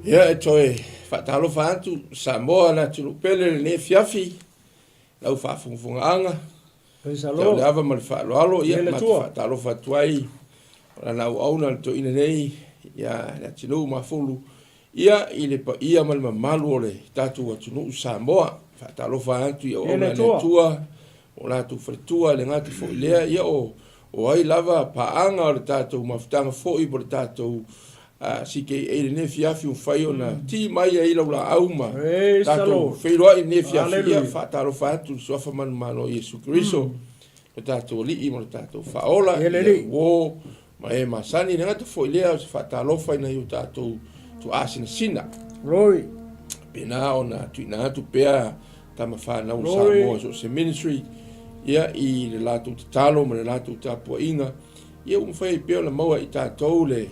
Ia, e toe faatalofa atu Samoa le atunuu pele i lenei afiafi, lau faafogafogaaga, tau le ava ma le faaaloalo, ia matou faatalofa atu ai o lana auauna le toeaina nei, ia le atunuu mafulu, ia i le paia ma le mamalu o le tatou atunuu Samoa. Faatalofa atu i auauna a le Atua, o latou faletua, e le gata foi i lea, ia o o ai lava paaga o le tatou mafutaga foi po o le tatou CKA i lenei afiafi ua mafai ona ti mai ai lau laau ma tatou feiloai i lenei afiafi. Ia, faatalofa atu i le Suafa manumalo o Iesu Keriso, lo tatou Alii ma lo tatou Faaola, ia uo ma e masani. E le gata foi i lea, o se faatalofa i nai o tatou tuaasinasina. Glory. Pena ona tuuina atu pea tama fanau o Samoa so o se ministry, ia, i le latou tatalo ma le latou tapuaiga, ia ua mafai ai pea ona maua i tatou le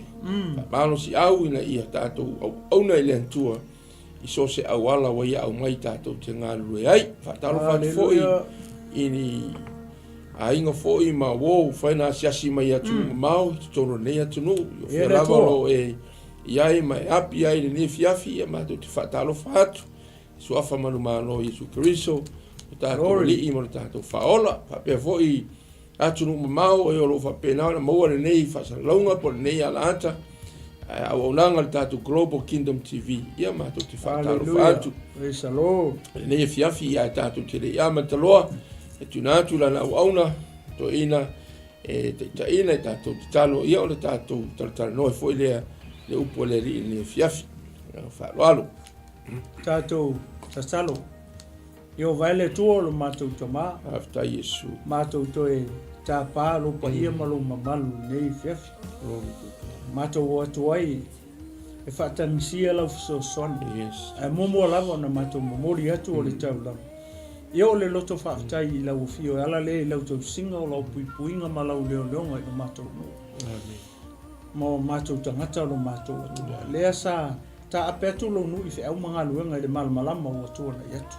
faamalosiau ina ia tatou auauna i le Atua i so o se auala ua ia aumai tatou te galulue ai. Faatalofa atu foi i ni aiga foi ma uo ua mafai ona asiasi mai i atunuu mamao i totonu o lenei atunuu, i o fea lava o lo o e i ai ma e api ai i lenei afiafi, ia matou te faatalofa atu. Suafa manumalo o Iesu Keriso, o tatou Alii ma lo tatou Faaola, faapea foi atunuu mamao e o lo o faapena ona maua lenei faasalalauga po o lenei alaata auaunaga a le tatou Global Kingdom TV. Ia matou te faatalofa atu lenei afiafi, ia tatou te le i amata loa e tuuina atu lana auauna toeaina e taitaiina i tatou tatalo, ia o le tatou talatalanoa foi lea le upu a le Alii i lenei afiafi. Faaaloalo. Tatou tatalo. Ieova e le Atua o lo matou Tama. Faafetai Iesu. Matou toe tapa lou paia ma lou mamalu i lenei afiafi. Matou o atu ai e faatagisia lau fesoasoani. Yes. Ae muamua lava ona matou momoli atu o le taulaga. Ia o le loto faafetai i lau afio e ala lea i lau tausiga o lau puipuiga ma lau leoleoga i lo matou nuu. Amen. Ma o matou tagata o lo matou Atua. Lea sa Taape atu lou nuu i feau ma galuega i le malamalama ua tuanai atu.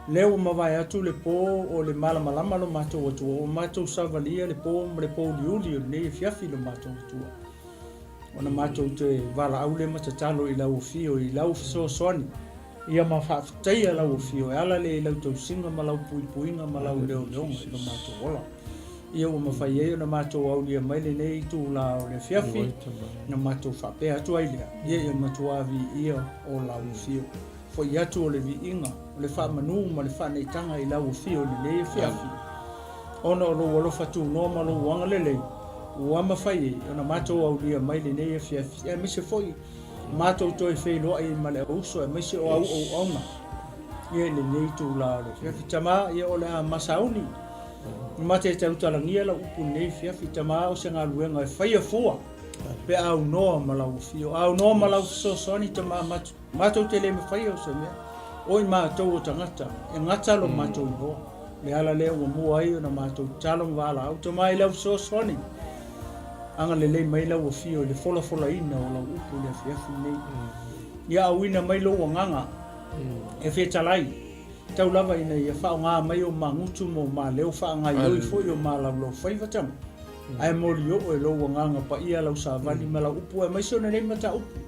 Lea ua mavae atu le po o le malamalama lo matou Atua, ua matou savalia le po ma le pouliuli o lenei afiafi lo matou Atua. Ona matou toe valaau lea ma tatalo i lau afio i lau fesoasoani, ia ma faafetaia lau afio e ala lea i lau tausiga ma lau puipuiga ma lau leoleoga i lo matou ola. Ia ua mafai ai ona matou aulia mai lenei itula o le afiafi, ona matou faapea atu ai lea, Ia ia matua viia o lau afio. Foi atu o le viiga, o le faamanu ma le faaneetaga i lau afio i lenei afiafi, ona o lou alofa tunoa ma lou agalelei, ua mafai ai ona matou aulia mai lenei afiafi, aemaise foi matou toe feiloai ma le auuso aemaise o au auauna, ia i lenei itula o le afiafi. Tama, ia o le a masauni. Mate e tautalagia lau upu i lenei afiafi, tama o se galuega e faia fua pe a aunoa ma lau afio, a aunoa ma lau fesoasoani tama matou te le mafaia o se mea, o i matou o tagata e gata lo matou iloa. Le ala lea ua mua ai ona matou tatalo ma valaau tama i lau fesoasoani. Agalelei mai lau afio i le folafolaina o lau upu i le afiafi lenei. Ia auina mai lou agaga e fetalai. Tau lava ina ia faaaoga mai o magutu ma o maleo faagaioi foi o malaulaufaiva tama, ae molioo e lou agaga paia lau savali ma lau upu aemaise o lenei mataupu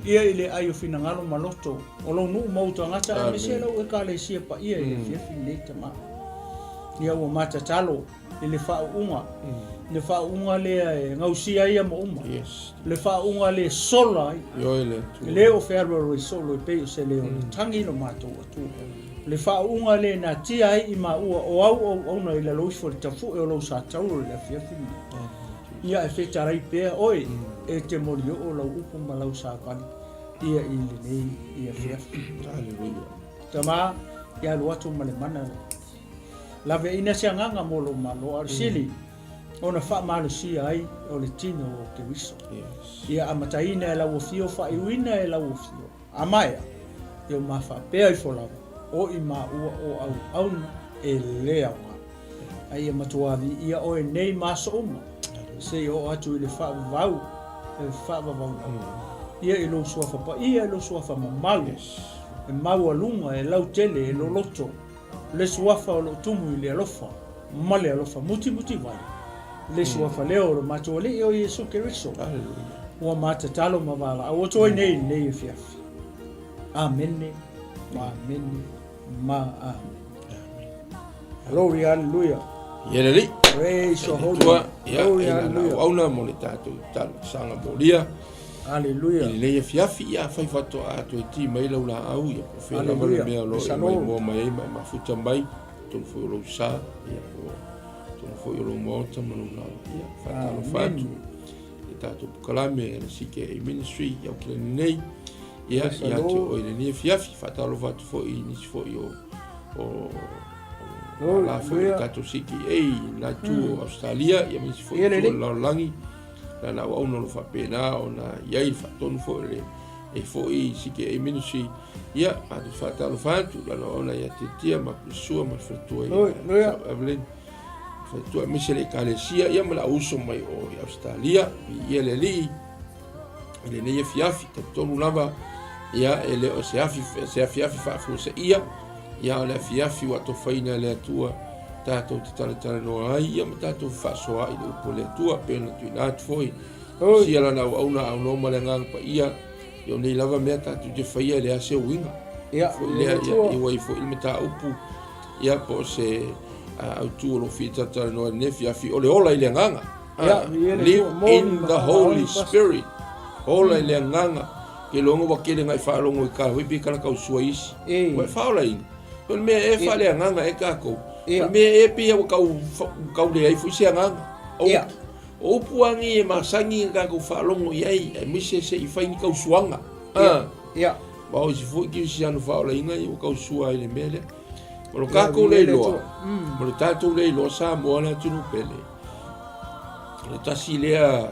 ia i le ai o finagalo ma loto o lou nuu ma ou tagata aemaise lau ekalesia paia i le afiafi lenei tama. Ia ua ma tatalo i le faauuga, le faauuga lea e gausia ai ama uma, le faauuga lea e sola ai, e le o fealualu ai solo e pei o se leo o le tagi lo matou Atua, le faauuga lea e natia ai i maua o au auauna i lalo ifo i le tafue o lou satauro i le afiafi lenei. Ia e fetalai pea oe e te molioo lau upu ma lau savali ia i lenei afiafi. Tama, ia alu atu ma le mana lea. Laveaiina se agaga mo lou Malo, a o le sili ona faamalosia ai o le tino o Keriso. Ia amataina e lau afio, faaiuina e lau afio, a maea, ia ma faapea ifo lava, o i maua o auauna e le aoga. A ia matua viia oe nei ma aso uma, seia oo atu i le faavavau, e faavavau lava. Ia i lou suafa paia, i lou suafa mamalu, e maualuga, e lautele, e loloto, Le suafa o lo o tumu i le alofa ma le alofa mutimuti wale. Le suafa lea o lo matou Alii o Iesu Keriso. Ua ma tatalo ma valaau atu ai nei i lenei afiafi. Amene, ma amene, ma amene. Glory, hallelujah. Ia le Alii. Praise your holy name. Ia, Glory, e na hallelujah. auauna mo le tatou talosaga molia. Hallelujah. I lenei afiafi, ia afai faatoa toe ti mai lau laau, ia po o fea lava le Hallelujah. mea o lo o Praise e the Lord. maimoa mai ai ma e mafuta mai, totonu foi o lou sa, ia po o totonu foi o lou maota ma lou laoa. Ia, faatalofa atu. Amen. Le tatou polokalame a le CKA Ministry i Aukilani nei. Ia, Praise the ia te Lord. oe i lenei afiafi, faatalofa atu foi i nisi foi o o Glory, la foi o hallelujah. tatou CKA i la itu o Australia, ia ma nisi foi Ia itu o lelei. le lalolagi. La na auauna o lo o faapena ona i ai le faatonu foi o le e foi CKA Ministry. Ia, matou te faatalofa atu, la na auauna ia Tiatia ma Sua ma le faletua ia Glory, hallelujah. Evelyn. Faletua aemaise le ekalesia ia ma le auuso mai o i Australia. Viia le Alii i lenei afiafi, talitonu lava ia e le o se afi se afiafi faafuaseia, ia o le afiafi ua atofaina e le Atua tatou te talatalanoa ai ia ma tatou fefaasoaai i le upu a le Atua pei ona tuuina atu foi sia lana auauna aunoa ma le Agaga Paia. Ia o nei lava mea tatou te faia e leai se uiga. Ia, Foi lea, ia, ua i foi le mataupu Ia, po o se autu o lo o fia talatalanoa i lenei afiafi, o le ola i le agaga. Ia, ia le Live Atua, moni in ma the Holy faamaoni, Pastor. Spirit. Ola i le agaga. Ke iloga ua tele na e faalogo i ka hoi pe kala kau sua isi. E. Ua e faaolaina. O le mea e faaleagaga e kākou. O Ia. le mea e pei ua tau, tau leai foi se agaga. O, Ia. o upu lava nei e masani na tatou faalogo i ai, aemaise se i fai ni tausuaga. Ia. Ah. Ia. Aua o isi foi kerisiano faaolaina ia ua tausua ai i le mea lea. O lo tatou le iloa, o le tatou le iloa Samoa le atunuu pele. O le tasi lea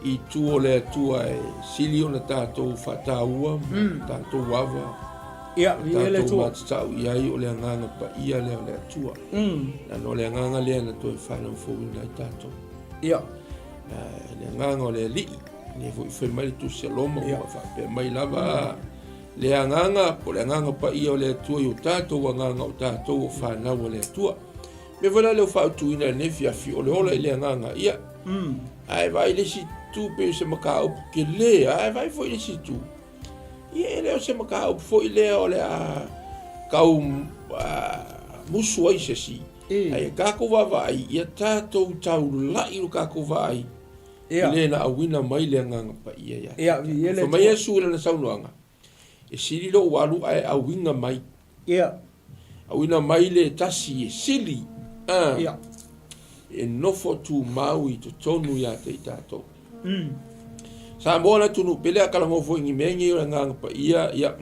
itu o le Atua e sili ona tatou faataua ma tatou ava. Ia, viia le Tatou Atua. matatau i ai o le agaga paia lea o le Atua. Leaga o le agaga lea na toe fanau fouina ai tatou. Ia. Le agaga o le Alii, lea foi fai mai le Tusi a Roma, ua faapea mai lava le agaga, po o le agaga paia o le Atua i o tatou agaga o tatou o fanau a le Atua. Mea foi la lea ua faautuina i lenei afiafi, o le ola i le agaga, ia, ae vaai le isi itu pei o se mataupu tele, ae vaai foi le isi itu, ia e le o se mataupu foi lea o le a tau musu ai se isi. Ae tatou vaavaai, ia tatou taulai lo tatou vaai Ia. I le na auina mai le Agaga Paia ia te Ia, tatou. viia le Fai mai Atua. Iesu i lana saunoaga, E sili lou alu ae auina mai. Ia. Auina mai le tasi e sili, a, Ia. e nofo tumau i totonu ia te i tatou. Samoa le atunuu pele a talanoa foi i ni mea nei o le Agaga Paia, ia,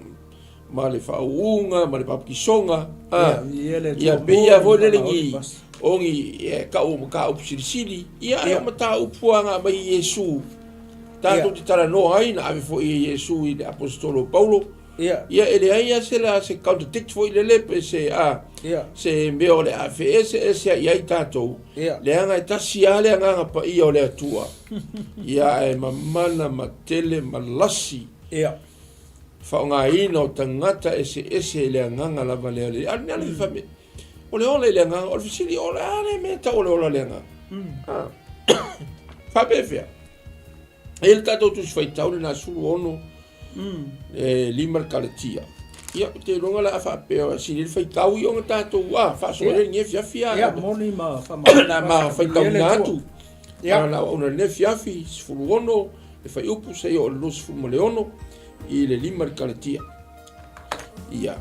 ma le faauuga ma le baptisoga, a, Ia, le ia Atua pei lava foi moni lele ma ni basi. o ni e, kau mataupu silisili, ia ae Ia. o mataupu lava na aumai e Iesu tatou Ia. te talanoa ai, na ave foi e Iesu i le aposetolo o Paulo. Ia. Ia e leai lava se la se contradict foi lele pe se a Ia. se mea o le a feeseese ai i ai tatou. Ia. Leaga e tasi lava le agaga paia o le Atua. Ia ae mamana ma tele ma lasi. Ia. Faaaogaina o tagata eseese i le agaga lava lea o le a le mea le fai o le ola i le agaga o le fesili o le a le mea e tau o le ola i le agaga. Ah. Faapefea. E i ai le tatou tusi faitau le 16 e 5 le Kalatia. Ia, ou te iloa la a faapea sili le faitau ia ona tatou a faasoa Ia. le lenei afiafi a. Ia, moni ma faamaoni. Na ma faitauina atu. Ia. Na auauna i lenei afiafi 16 le fuaiupu seia oo i le 26 i le 5 le Kalatia. Ia,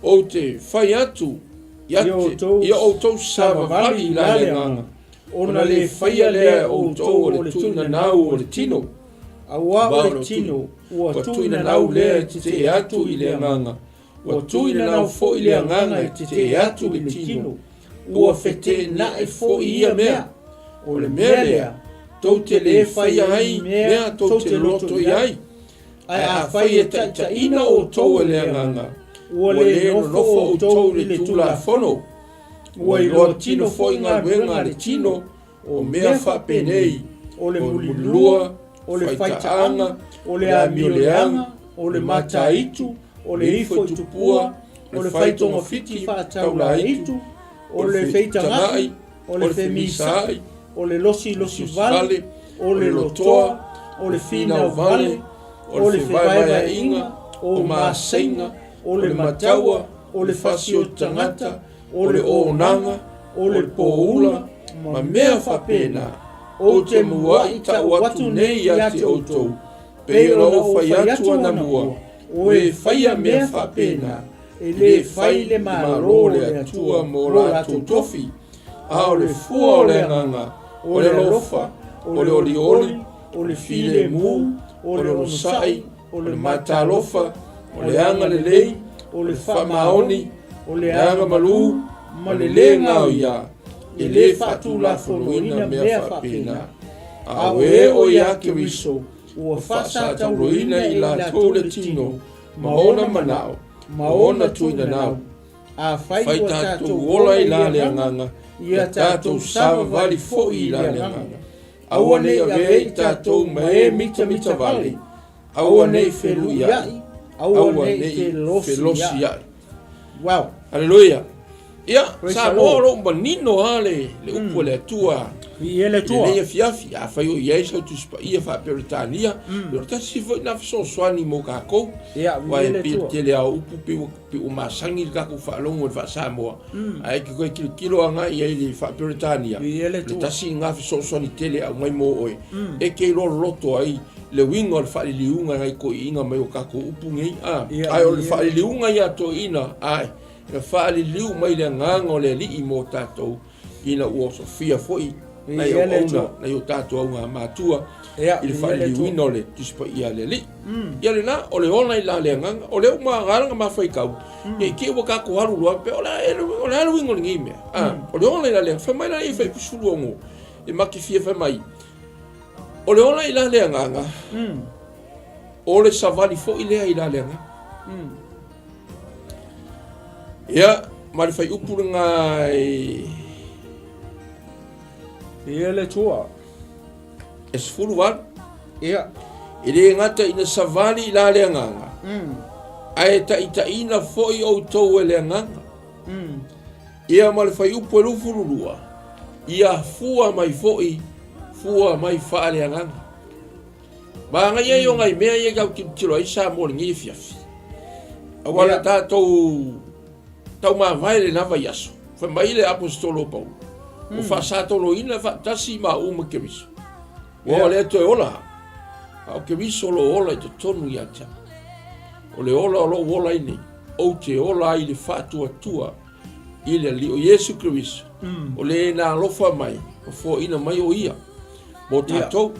ou te fai atu ia te, ia outou savavali i la le agaga, ona le faia lea e outou o le tuuinanau o le tino. Aua o le tino, ua tuuinanau lea e tetee atu i le agaga, ua tuuinanau foi le agaga e tetee atu i le tino, ua feteenai foi ia mea. O le mea lea, tou te le faia ai mea tou te loto i ai. Ae afai e taitaiina outou e le Agaga, ua le nonofo outou i le Tulafono. Ua iloa tino foi galuega a le tino, o mea faapenei, o le o le mulilua, mulilua, o le faitaaga, faitaaga, o le amioleaga, o le mataitu, o le ifo i tupua, o le faitogafiti o le lotoa, o le finau vale, o le fevaevaeaiga, o maseiga, o le mataua, o le fasioti tagata, o le onaga, o le poula, ma mea faapena, ou te muaʻi tau atu nei ia te outou, pei ona ou fai atu anamua, o e faia mea faapena, e lē fai le Malo o le Atua mo latou tofi, a o le fua o le agaga, o le alofa, o le olioli, o le filemu, o le onosai, o le matalofa, o le agalelei, o le faamaoni, o le agamalu, ma le lē gaoiā, e lē faatulafonoina mea faapena. A o e o iā Keriso, ua faasatauloina i latou le tino ma ona manao, ma ona tuinanau. Afai Fai ua tatou tatou ola ola i i la le le agaga, agaga, ia ia tatou tatou savavali savavali foi foi i i la le le agaga. agaga. Aua Aua nei nei avea avea i i tatou tatou ma ma e e mitamita mitamita vale, vale, aua aua nei nei feluiaʻi, feluiaʻi, aua aua nei nei felosiaʻi. felosiaʻi. Wow. Haleluia. Ia, Praise the Samoa o Lord. loo manino lava le upu a le Atua Viia le i lenei Atua. afiafi. Afai o i ai sau Tusi Paia faa-Peretania, o le tasi foi lena fesoasoani mo tatou, Ia, aua viia e le pei o le Atua. tele lava o upu pei ua pei ua masani le tatou faalogo i le faa-Samoa, ae e te toe tilotilo agai i ai i le faa-Peretania, Viia le o le Atua. tasi lena fesoasoani tele e aumai mo oe, e te iloa loloto ai le uiga o le faaliliuga i nai toeaiina mai o tatou upu nei, a. Ia, Ae o le viia le Atua. faaliliuga ia a toeaiina, ae na faaliliu mai le agaga o le Alii mo tatou, ina ua osofia foi nai Viia le auauna, Atua. nai o tatou augamatua Ia, i le viia le Atua. faaliliuina o le Tusi Paia a le Alii. Ia lena, o le ola i la le agaga, o lea ua maga lana mafaitau, ne i te i ua tatou alu loa, pe o le a o le a le uiga o lenei mea. A, o le ola i la le agaga. Fai mai la ia i Fuaiupu 16, e ma te fia fai mai, o le ola i la le agaga, o le savali foi lea i la le agaga. Ia, ma le fuaiupu lena e Viia le Atua. e 18. Ia. E lē gata ina savali i la le agaga, ae taitaiina foi outou e le agaga. Ia ma le fuaiupu e 22, ia fua mai foi, fua mai faaleagaga. Manaia ia o nai mea ia tau tilotilo ai Samoa i lenei afiafi. Aua na tatou taumavae i lena vaiaso, fai mai le Aposetolo o Paulo, ua faasatoloina faatasi maua ma Keriso. Ua o lea toe ola, a o Keriso o lo o ola i totonu ia te au. O le ola o lou ola ai nei, ou te ola ai i le faatuatua i le Alii o Iesu Keriso, o le na alofa mai, ma foaina mai o ia mo tatou.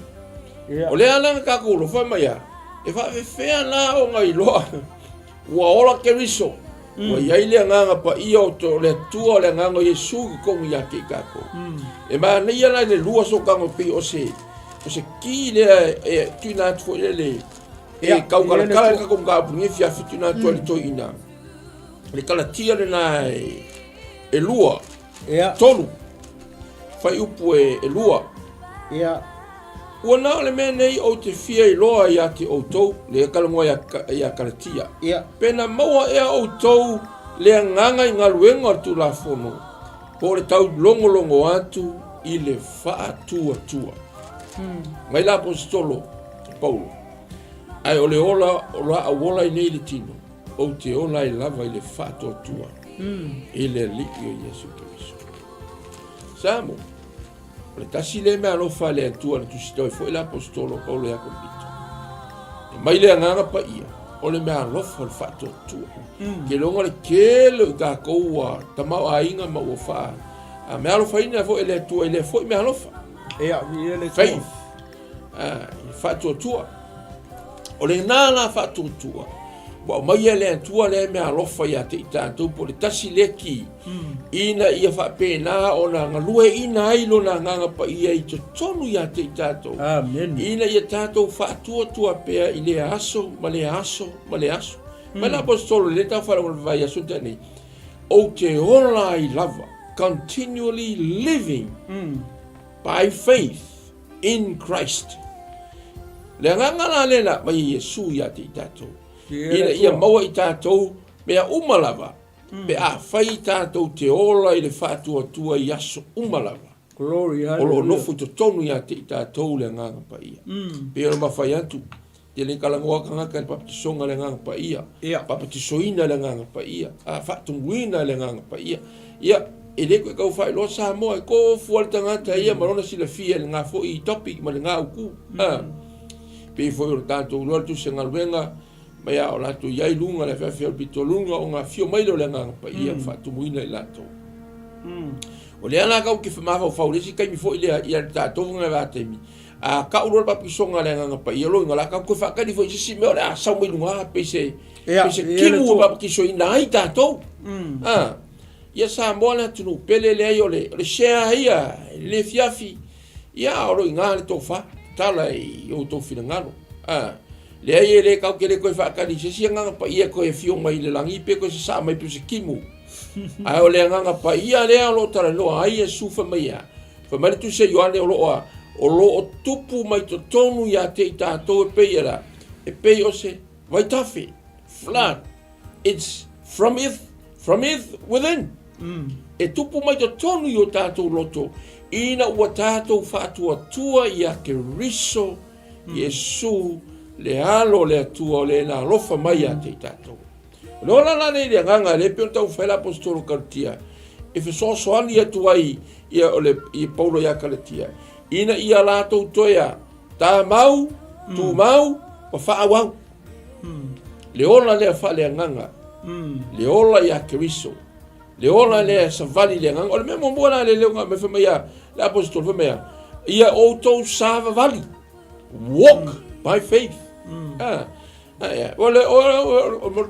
O lea la na tatou alofa mai a, e faafefea la ona iloa ua ola Keriso, ua i ai le agaga paia o le Atua, o le agaga o Iesu i totonu ia te i tatou. E manaia la i le lua sotaga pei o se o se ki lea e tuuina atu foi lele e taukalatala i le tatou mataupu i lenei afiafi tuuina atu ai le toeaina. Le Kalatia lena e lua, tolu, fuaiupu e lua. Ua na o le mea nei ou te fia iloa ia te outou, lea e talanoa ia Kalatia, pe na maua ea outou le agaga i galuega o le Tulafono, po o le taulogologo atu i le faatuatua. Mai le Aposetolo Paulo, ae o le ola o la au ola ai nei i le tino, ou te ola ai lava i le faatuatua i le Alii o Iesu Keriso. Samoa, o le tasi lea mea alofa a le Atua na tusitau ai foi le Aposetolo o Paulo ia Korinito. E mai le agaga paia, o le mea alofa o le faatuatua. Ke loga le tele o i tatou ua tamaoaiga ma ua faa a mea alofaina foi e le Atua i lea foi mea alofa. Ia, viia le Atua. Faith. I le faatuatua. O lena la faatuatua, ua aumaia le Atua lea mea alofa ia te i tatou, po o le tasi lea ki, ina ia faapena ona galueaiina ai lona agaga paia i totonu ia te i tatou. Amen. Ina ia tatou faatuatua pea i lea aso ma lea aso ma lea aso. Mai le Aposetolo i lea tau faalogo i le vaiaso na tea nei, ou te ola ai lava, continually living by faith in Christ. Le agaga la lea na aumai e Iesu ia te i tatou, ina ia maua i tatou mea uma lava, pe afai tatou te ola i le faatuatua i aso uma lava. Glory, O lo o nofo i totonu ia te i tatou le Agaga Paia. Pei ona mafai atu, tele talanoa tagata i le papatisoga le Agaga Paia, papatisoina le Agaga Paia, a faatumuina le Agaga Paia. Ia, e le toe tau faailoa Samoa, e tofu lava le tagata ia ma lona silafia i lena foi topic ma lena autu. Pei foi o le tatou iloa le Tusi Galuega, mai a o latou i ai luga le afiafi o le pito luga ona afio mai lea o le Agaga Paia ma faatumuina i latou. O lea la tatou te mafaufau i le isi taimi foi lea ia le tatou foi va taimi, a tau loa le papatisoga a le Agaga Paia, lona uiga o le a tatou toe faatali foi i se isi mea o le a sau mai luga pei se pei se timu ua papatisoina ai tatou. Ia Samoa le atunuu pele leai o le share ia i le afiafi, ia a o lo o i ina le tofa, tatala i outou finagalo. Leai e le tatou te le toe faatali i se isi Agaga Paia e toe afio mai i le lagi pe toe sasaa mai pei o se timu. Ae o le Agaga Paia lea o lo o talanoa ai Iesu fai mai e a? Fai mai le Tusi a Ioane o lo o a? O lo o tupu mai totonu ia te i tatou e pei e la, e pei o se vaitafe, flood, it's from it, from it within. E tupu mai totonu i o tatou loto ina ua tatou faatuatua ia Keriso Iesu, le Alo o le Atua o le na alofa mai ia te i tatou. O le ola la nei i le agaga lea e pei ona taumafai le Aposetolo Kalatia e fesoasoani atu ai ia o le i Paulo ia Kalatia ina ia latou toe a tamau, tumau ma faaauau. Le ola lea faaleagaga, le ola ia Keriso, le ola lea e savali i le agaga. O le mea muamua la lea na fai mai a le Aposetolo fai mai a, ia outou savavali, walk by faith. Ah, o le,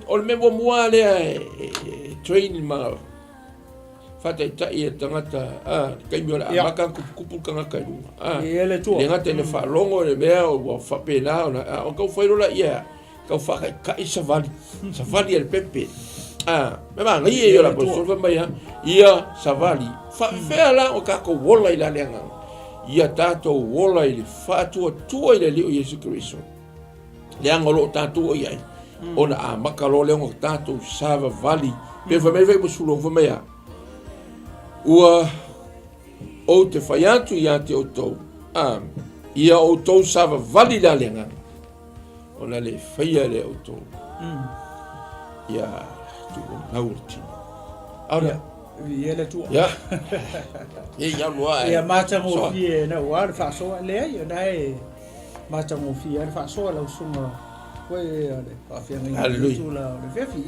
o le mea muamua lea e train ma faataitai e tagata, le taimi o le amata tuputupu le tagata i luga. E le gata ina faalogo i le mea ua faapena ona, a o tau fai loa laia, tau faataitai savali, savali e le pepe. Me manaia ia o le aposetolo fai mai a, ia savali. Faafefea la o tatou ola i la le agaga? Ia tatou ola i le faatuatua i le Alii o Iesu Keriso. Leaga o lo o tatou i ai, ona amata loa lea ona tatou savavali. Pe fai mai fai sulou fai mai a, ua ou te fai atu ia te outou, a, ia outou savavali la le agaga, ona le faia le outou. Ia tuuanau o le tino. Aore. Ia le Atua. Ia. Ia ia lua. Ia matagofie na ua le faasoa leai ona e Matagofie ai le faasoa lau susuga foi a le faafeagaiga tula o le fefi.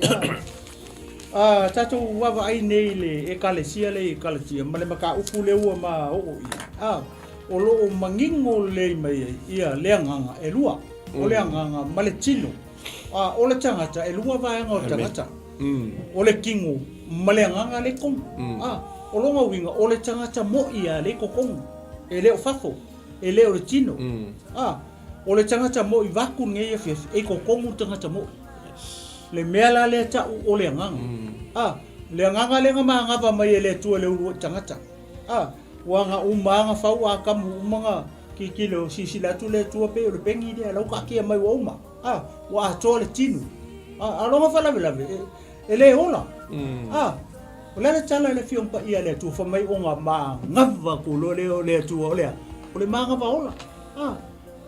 Ah, tatou vaavaai nei i le ekalesia lea i Kalatia ma le mataupu lea ua ma oo i ai. Ah, o lo o manino lelei mai ai ia le agaga e lua, o le agaga ma le tino. Ah, o le tagata e lua vaega o le tagata. O le tino ma le agaga lea i totonu. Ah, o lona uiga o le tagata moi lava lea i totonu, e le o fafo. E le o le tino. A, o le tagata moi vaku lenei afiafi, e i totonu le tagata moi. Le mea la lea tau o le agaga. A, le agaga lea na manava mai e le Atua i le uluai tagata. A, ua na uma na fau Atamu uma na tilotilo silasila atu le Atua pei o le peni lea, la ua taatia mai ua uma. A, ua atoa le tino. A, a o lona faalavelave, e, E le ola. A, o le a le tala i le Afioga Paia a le Atua, fai mai ona manava atu loa lea o le Atua, o le a? O le manava ola. A,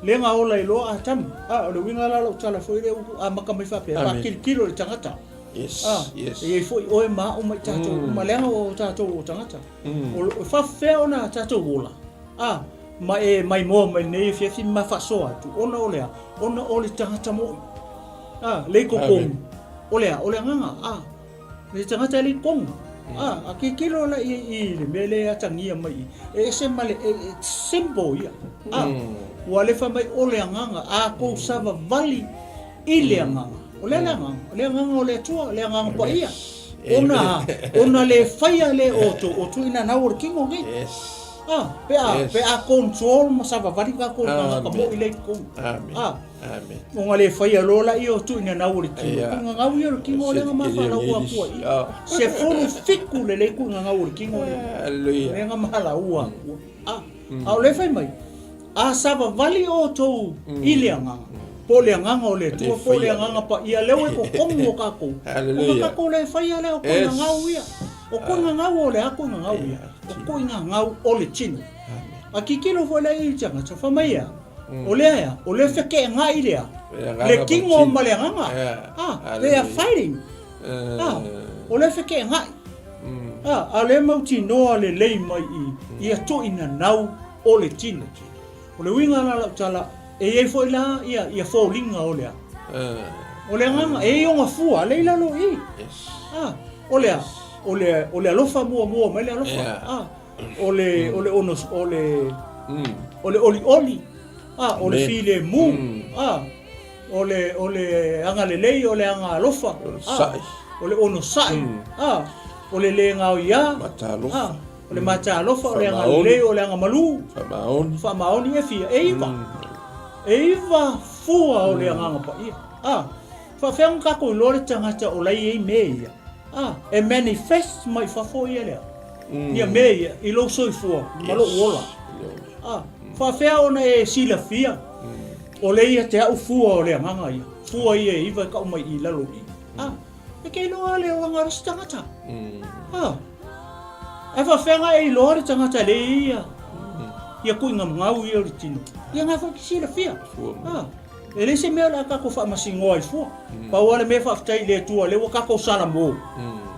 lea na ola ai loa Atamu. A, o le uiga la o lau tala foi lea ua amata mai faapea, faatilotilo i le tagata. A, e i ai foi oe ma au ma i tatou uma, leaga o tatou o tagata. O, e faafefea ona tatou ola? A, ma e maimoa mai lenei afiafi ma faasoa atu, ona o le a? Ona o le tagata moi. A, lei totonu. O le a? O le agaga. A, le tagata e lei totonu. A, a tilotilo la i i le mea lea e atagia mai i, e ese ma le, e, e simple ia. A, ua alefa mai o le agaga, a kou savavali i le agaga. O le a le agaga? O le agaga o le Atua, o le agaga paia. Ona a, ona le faia lea o outou, o tuuina nau o le tino nei. A, pe a, pe a control ma savavali tatou i le tagata moi lea i totonu. A, Amen. Ona le faia loa laia o tuuina nau o le tino. Tuuina nau ia o le tino o lea na mafalaua atua i. 17 lelei tuuina nau o le tino lea. Hallelujah. Lea na mahalaua atua. A, a o lea fai mai, a savavali outou i le agaga, po o le agaga o le Atua, po o le agaga paia, lea ua i totonu o tatou. Hallelujah. Ona tatou le faia lea o tuuina nau ia. O koiga gau o le a koiga gau ia? O koiga gau o le tino. A kikilo foi la i tagata, fa mai ea, o lea ea, o le feke'ega'i lea, le kino ma le agaga. Ah, they are fighting. Ah, o le feke'ega'i. Ah, a le mautinoa lelei mai i ia to'inanau o le tino. O le uiga la lau tala, e i ai foi la ia, ia foliga o le a? O le agaga, e i ai ona fua, lea i lalo i i. Ah, o le a? O le, o le alofa muamua mai le alofa. Ah, o le, o le ono, o le, o le olioli. Ah, o le filemu. Ah, o le, o le agalelei, o le aga alofa. Ah, o le onosai. Ah, o le le gaoiā. Ah, O le mataalofa, o le agalelei, o le agamalu. Faamaoni. Faamaoni e fia, e iva. E iva fua o le agaga paia. A, faafefea ona tatou iloa le tagata o la e i ai mea ia? A, e manifest mai fafo ia lea. Ia mea ia i lou soifua ma lou ola. A, faafefea ona e silafia o lea ia te au fua o le agaga ia. Fua ia e iva e kau mai i lalo i. A, e te iloa le olaga o le isi tagata. A, Ae faafefea na e iloa le tagata e leai ia ia tuiga gau ia o le tino? Ia na foi te silafia. Ah, e leai se mea o le a tatou faamasinoa ai fua. Pau lava le mea faafetai i le Atua lea ua tatou salamo.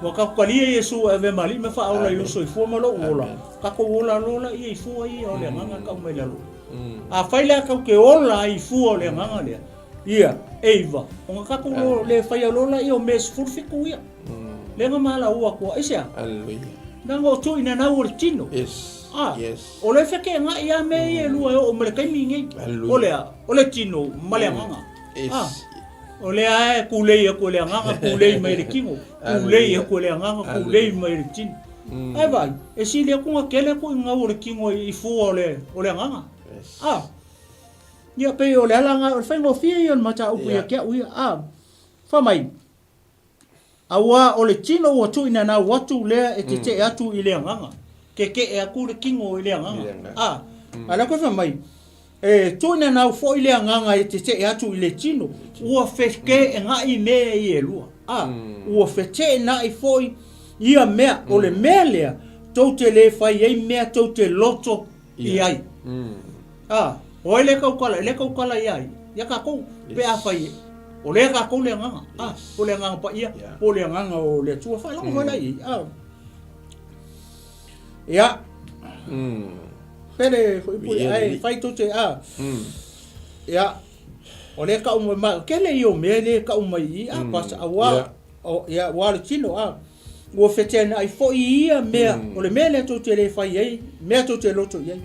Ua tatou talia Iesu e avea ma Alii ma Faaola i lou soifua ma lou ola. Tatou ola loa laia i fua ia o le agaga e tau mai lalo. Afai la tatou te ola ai i fua o le agaga lea, ia, e iva, ona tatou le faia loa laia o mea e 17 ia. Lea na malaua atu ai sea. Hallelujah. Leaga o tuuina nau o le tino. Yes. Ah, Yes. O le fekeega'i a mea ia e lua e oo mai le taimi lenei. Hallelujah. O le a? O le tino ma le agaga. Yes. Ah, o lea e kulei aku e le agaga, kulei mai le tino. Kulei aku e le agaga, kulei mai le tino. Ae vaai, e sili atu na tele atu i gau o le tino i fua o le, o le agaga. Yes. Ah, ia pei o le ala na, o le faigofie ia o le mataupu ia te au ia. Ah, fai mai, Auā o le tino ua tuuinanau atu lea e tetee atu i le agaga, tetee atu le tino i le agaga. A, a lea koe fai mai, e tuuinanau foi le agaga e tetee atu i le tino, ua fekeegaʻi mea ia e lua. A, ua feteenaʻi foi ia mea, o le mea lea tou te le fai ai mea tou te loto i ai. A, o ai lea tautala? E le tautala ia ai, ia tatou, pe afai o lea tatou le agaga, a, po o le agaga paia, po o le agaga o le Atua. Faalogo foi la i ai. A, ia, pele foi pule, ae fai tou te, a, ia, o lea kau mai, ma, kele ia o mea lea kau mai i, a, pasa, auā, o, ia, auā le tino, a, Ua fetenaʻi foi ia mea, o le mea lea tou te le fai ai, mea tou te loto i ai.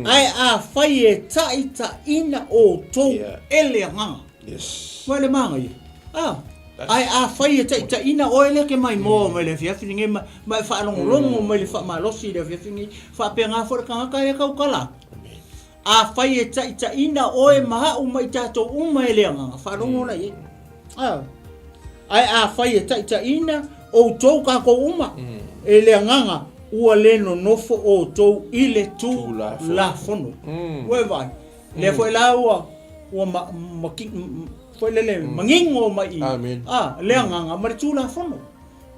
Ae afai e taʻitaʻina outou e le agaga. Yes. Ua le manaia. Ah, ae afai e taʻitaʻina oe lea ke maimoa mai le afiafi lenei ma, ma e faalogologo mai le faamalosi i le afiafi lenei, faapena foi le tagata e tautala atu. Afai e taʻitaʻina oe ma a'u ma i tatou uma e le agaga, faalogo la i ai. A. Ae afai e taʻitaʻina outou kakou uma e le agaga, ua le nonofo outou i le Tulafono. Ua e vaai, lea foi la ua ua ma, ma, foi lele manino mai i, a, le agaga ma le Tulafono.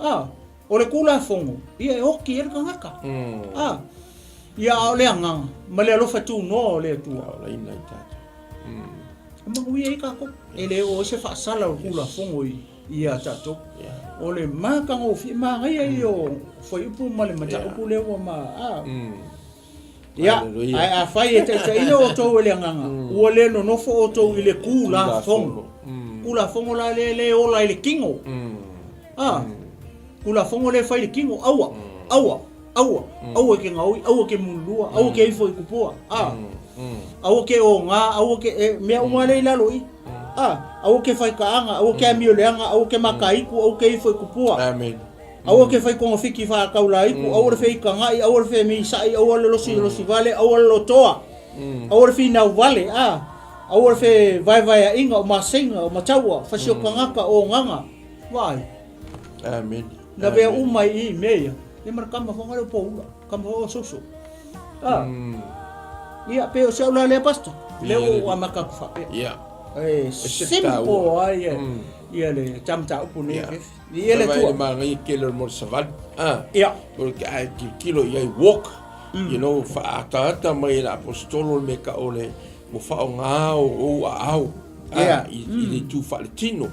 A, o le Tulafono, ia e oti ai le tagata. A. Ia, a o le agaga ma le alofa tunoa o le Atua. Aolaina i tatou. E manuia ai tatou. E le oo ai se faasala o le Tulafono i ia tatou. O le matagofie, manaia ia o fuaiupu ma le mataupu lea ua ma... A. Ia, ae afai e taitaina outou e le agaga, ua le nonofo outou i le Tulafono. Tulafono la lea e le ola ai le tino. A. Tulafono lea e fai i le tino, aua, aua. Aua, aua e ke gaoi, aua ke mululua, aua ke ifo i kupua, a. Aua ke oga, aua ke, e, mea uma lea i lalo i. A, aua ke fai kaaga, aua ke amio leaga, aua ke makaiku, aua ke ifo i kupua. Amen. Aua ke fai kogafiti faataulaiku, aua le feikagaʻi, aua le femisaʻi, aua le losilosi vale, aua le lotoa, aua le finau vale, a. Aua le fevaevaeaʻiga, o maseiga, o mataua, fasiokagaka, o ogaga. Vaai. Amen. Lavea uma i i mea ia. Ia ma le kama foi lea o Poula. Kama foi o Soso. Ah. Ia, pe o se au la lea, Pastor. Lea ua amata atu faapea. Ia. E simple ai e. Ia le ta mataupu nei afiafi. Viia le Atua. Atua. Le manaia tele o le mo le savali. Ah. Ia. O le a tilotilo i ai walk. You know, faaataata mai e le aposetolo le mea tau o le ua faaaoga o ou aao Ia. i le itu faaletino.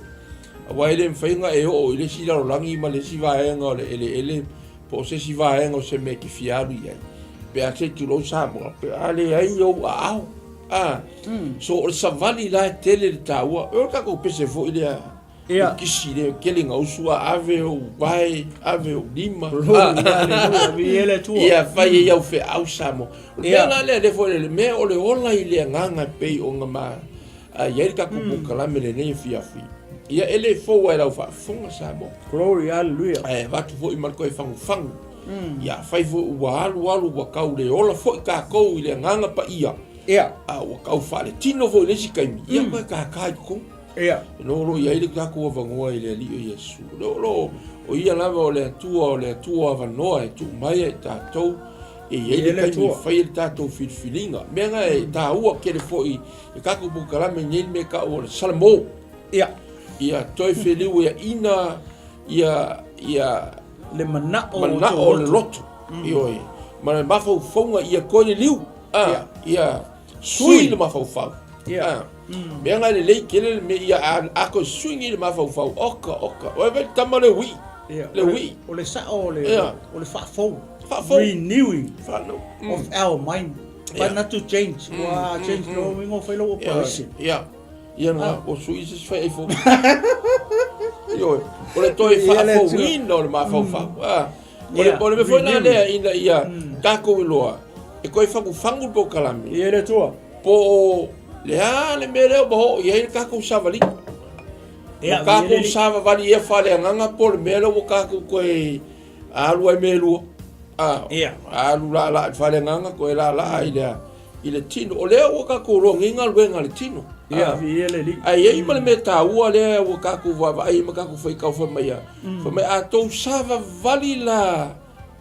Aua e le mafai ona e oo i le isi lalolagi ma le isi vaega o le eleele po o se isi vaega o se mea e te fia alu i ai, pe a se i tulou Samoa, pe a leai ou aao. A, so o le savali la e tele le taua. O le tatou pese foi lea, Ia. le kisi lea, tele ina usu a ave ou vae, ave ou lima. Glory, hallelujah, viia le Atua. Ia fai ai au feau Samoa. O le Ia. mea la lea, lea foi le mea o le ola i le agaga e pei ona ma a i ai le tatou polokalame lenei afiafi. Ia e le fou ai lau faafofoga Samoa. Glory, hallelujah. Ae avatu foi ma le toe fagufagu. Ia afai foi ua alu alu ua tau le ola foi tatou i le agaga paia. Ia. A ua tau faaletino foi i le isi taimi, ia toe tātā i totonu. Ia. E noho loa i ai le tatou avanoa i le Alii o Iesu. O lea o lo o Ia lava o le Atua, o le Atua avanoa e tuu mai ai tatou e i ai le taimi e fai ai le tatou filifiliga. Mea na e taua tele foi i tatou polokalame nei le mea e tau o le Salamo. Ia. Ia toe feliuaiina ia ia le manao manao o le loto. Ioe. Ma le mafaufauga ia toe liliu. Ah, ia sui le mafaufau. Ia. Ah. Mea na e lelei tele le mea ia a, a toe sui nei le mafaufau. Oka, oka. Oe vai le tama le uii. Ia. Le uii. O le sao o le Ia. o le faafou. Faafou. Renewing Whanau. of our mind. But not to change. Ua change lo uiga o fai lou operation. Ia. Ia na, o sui se fai ai fou. Ioe. O le toe Ia le Atua. faafouina o le mafaufau. Ah. O le Ia, o le mea foi la renewing. lea ina ia tatou iloa e toe fagufagu le polokalame. Ia le Atua. Po o le a le mea lea ua oo i ai le tatou savaliga. Ia, Ua tatou ia le- savavali ia faaleagaga po o le mea lea ua tatou toe alu ai mea e lua. A, Ia. alu laalaa i le faaleagaga toe laalaa i le i le tino. O lea ua tatou iloa nei galuega a le tino. Ia, A, viia le Alii. ae i ai ma le mea taua lea ua tatou vaavaai ai ma tatou faitau fai mai a. Fai mai a tou savavali la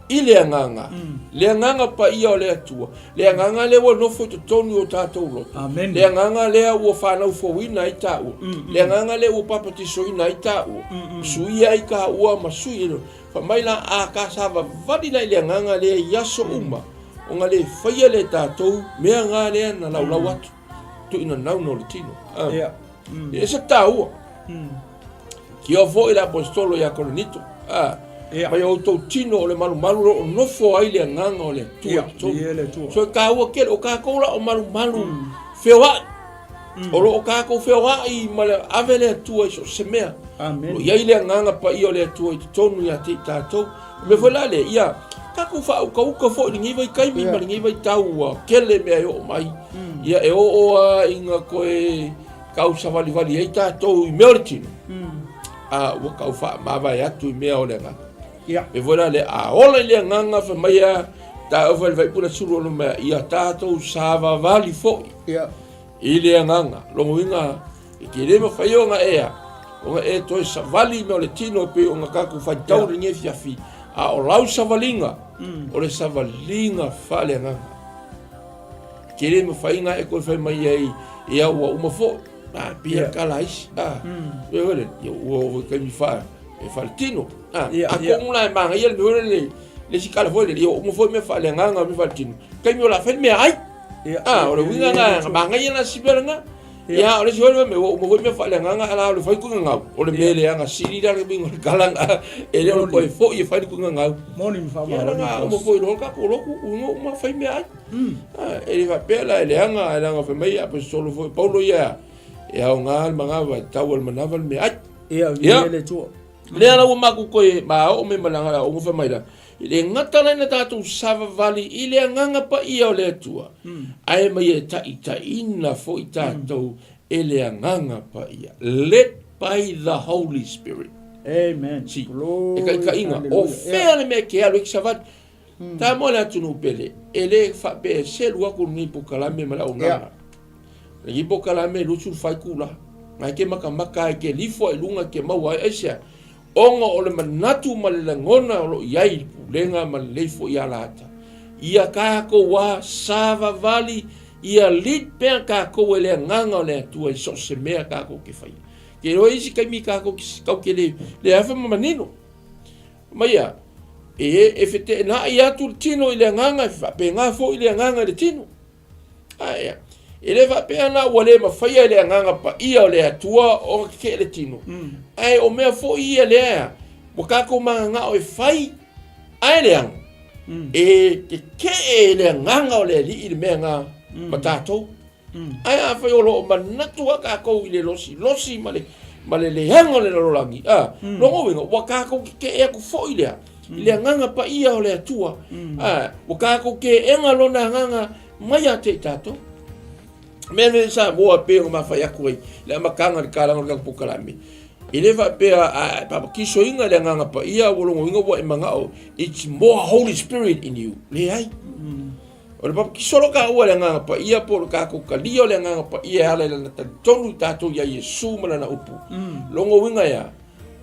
i le agaga, le agaga paia o le Atua, le agaga lea ua nofo i totonu i o tatou loto, Amen. le agaga lea ua fanau fouina ai taua, le agaga lea ua papatisoina ai taua, suia ai taua ma sui ai. Fai mai la a ka savavali la i le agaga lea i aso uma, ona le faia lea e tatou mea nga lea na laulau atu, tuuina nauna o le tino. Ah. Ia. E ese taua. Kio foi le aposetolo ia Korinito. Ah. Ia. Mai outou tino o le malumalu o lo o nofo ai le agaga o le Atua Ia, i totonu. viia le Atua. So e taua tele, o tatou la o malumalu feoai. O lo o tatou feoai ma le ave le Atua i so o se mea. Amen. O lo o i ai le agaga paia o le Atua i totonu ia te i tatou. O le mea foi la lea, ia tatou faaukauka foi i lenei vaitaimi ma lenei vaitau ua tele mea e oo mai. Ia e oo lava ina toe tau savalivali ai tatou i mea o le tino, a ua tau faamavae atu i mea o le agaga. Ia. E foi la lea, a ola i le agaga fai mai a taua fai le faipula sulu ono mea, ia tatou savavali foi Ia. i le agaga. Lona uiga, e te le mafai ona e ona e toe savali i mea o le tino e pei ona tatou faitau i lenei afiafi, a o lau savaliga, o le savaliga faaleagaga. Ke le mafai ona e toe fai mai ai, ia ua uma foi, a, pei e tala isi, a, e foi le, ia ua oo foi i taimi fa, e faaletino, a, atonu la e manaia le mea foi lele, le isi tala foi lele, ia ua uma foi mea faaleagaga mea faaletino, taimi o le a fai le meaai, a, o le uiga lena, na manaia la si mea lena. Ia, o le isi foi mea, ua uma foi mea faaleagaga, ae la o le fai tuiga gau, o le mea leaga sili la le uiga o le tala lena, e le o le toe foi e fai le tuiga gau. Moni ma Ia, faamaoni. leaga uma foi loa le tatou lotu, uma uma fai meaai. E le faapea la e leaga, ae leaga fai mai ia aposetolo foi Paulo ia, e aoga le manava, e tatau i le manava le meaai. Ia, viia le Atua. Lea la ua matou toe ma oo mai ma le agaga fai mai la, e le gata la ina tatou savavali i le agaga paia o le Atua, ae mai e taitaiina foi tatou e le agaga paia. Led by the Holy Spirit. Amen. Si, Glory, e taitaiina, o hallelujah. fea le mea e te alu ai ki savali. Samoa le atunuu pele, e le faapea e selu atu lenei polokalame ma le auaunaga. Lenei polokalame e 24 itula. Na e te makamaka ai, te lifo ai i luga, te maua ai, aisea? Ona o le manatu ma le lagona o lo o i ai i le pulega ma lelei foi alata. Ia tatou a savavali, ia lead pea tatou e le Agaga o le Atua i so o se mea tatou te faia. Ke iloa isi taimi kākou kau ke le, le afa ma manino. Mai ia, e, e feteenaʻi atu le tino i le agaga, e faapena foi le agaga i le tino. A ia, e le faapea la ua le mafaia e le agaga paia o le Atua ona kekeʻe le tino, ae o mea foi ia lea ua tatou mananao e fai ae leaga, e kekeʻe e le agaga o le Alii le mea na ma tatou. Ae afai o lo o manatu lava tatou i le losilosi ma le, ma le leaga o le lalolagi, a, lona uiga, ua tatou kekeʻe atu foi lea i le agaga paia o le Atua, a, ua tatou teena lona agaga mai ia te i tatou. Mea nei Samoa e pei ona mafai atu ai le amataga i le talaga o le tatou polokalame, e le faapea a papatisoina le agaga paia ua lona uiga ua e manao it's more Holy Spirit in you. Leai. O le papatiso lo taua i le Agaga Paia po o le tatou talia o le Agaga Paia e ala i lana talitonu i tatou iā Iesu ma lana upu. Lona uiga ea?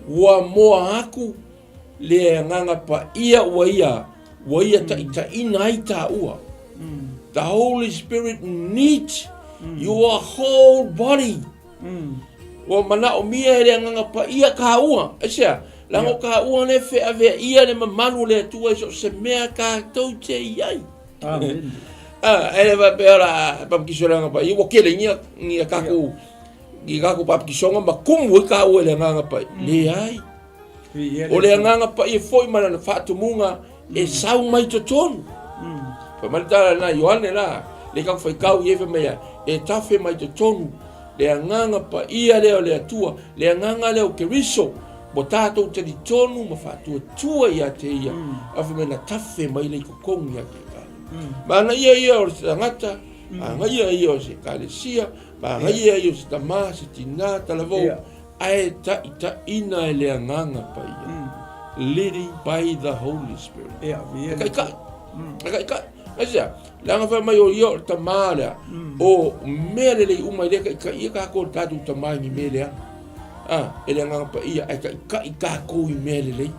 Ua moa atu le Agaga Paia ua ia, ua ia taitaiina ai taua. The Holy Spirit needs your whole body. Ua manaomia e le Agaga Paia kāua. Aisea? Leaga o kāua lea e feaveaia le mamalu o le Atua i so o se mea tatou te i ai. Amen. Ah, e le faapea o le a papatiso i le Agaga Paia, ua tele ni ni a tatou ni tatou papatisoga ma tumu ai kāua i le Agaga Paia. Leai. O le Agaga Paia foi ma lana faatumuga e sau mai totonu. Fai mai le tala lena Ioane la, le kau faitau i ai fai mai e tafe mai totonu le Agaga Paia lea o le Atua, le Agaga lea o Keriso, ua tatou talitonu ma faatuatua ia te ia, a fai mai na tafe mai lea i totonu ia te tatou. Manaia ia o se tagata, manaia ia o se ekalesia, manaia ia o se tama, se tina, talavou, Ae taitaina e le Agaga Paia, leading by the Holy Spirit. E taitai, e taitai. Aisea, leaga fai mai o ia o le tamā lea, o mea lelei uma e le taitaia tatou e le tatou tamā i ni mea leaga. A, e le Agaga Paia, ae taitai tatou i mea lelei.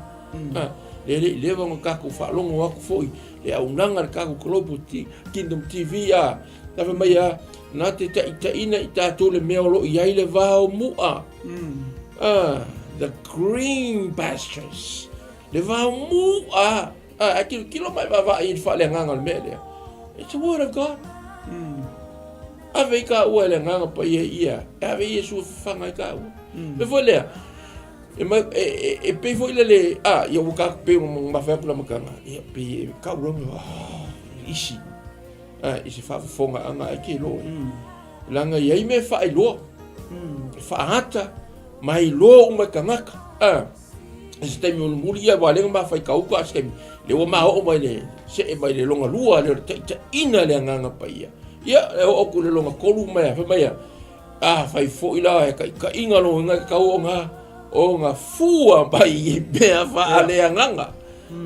A, lea le i leva ona tatou faalogo atu foi le auaunaga a le tatou Global Kingdom TV, a, Na fai mai a, na te taitaiina i tatou le mea o lo o i ai le vao mu'a. Ah, the green pastures. Le vao mu'a. Ah, ae tilotilo mai vaavaai i le faaleagaga o le mea lea. It's the word of God. Ave i kāua e le Agaga Paia ia, e ave Iesu e fafaga ai kāua. Mea foi lea, e, mai, e, e, e pei foi lele, ah, ia ua kākou pei ua mafai atu le amataga, ia pei e kau rau, ah, isi. I se faafofogaaga ai ke iloa. Leaga e i ai mea e faailoa, e faaata ma e iloa uma e tagata. I se taimi mulimuli ia ua lea na ma fai kauka a se taimi, lea ua ma oo mai le see mai le lona lua lea o le taitaiina e le Agaga Paia. Ia, e oo atu i le lona tolu ma fai mai ia, a fai foi la e taitaiga lona uiga e tatau ona ona fua mai i mea faaleagaga.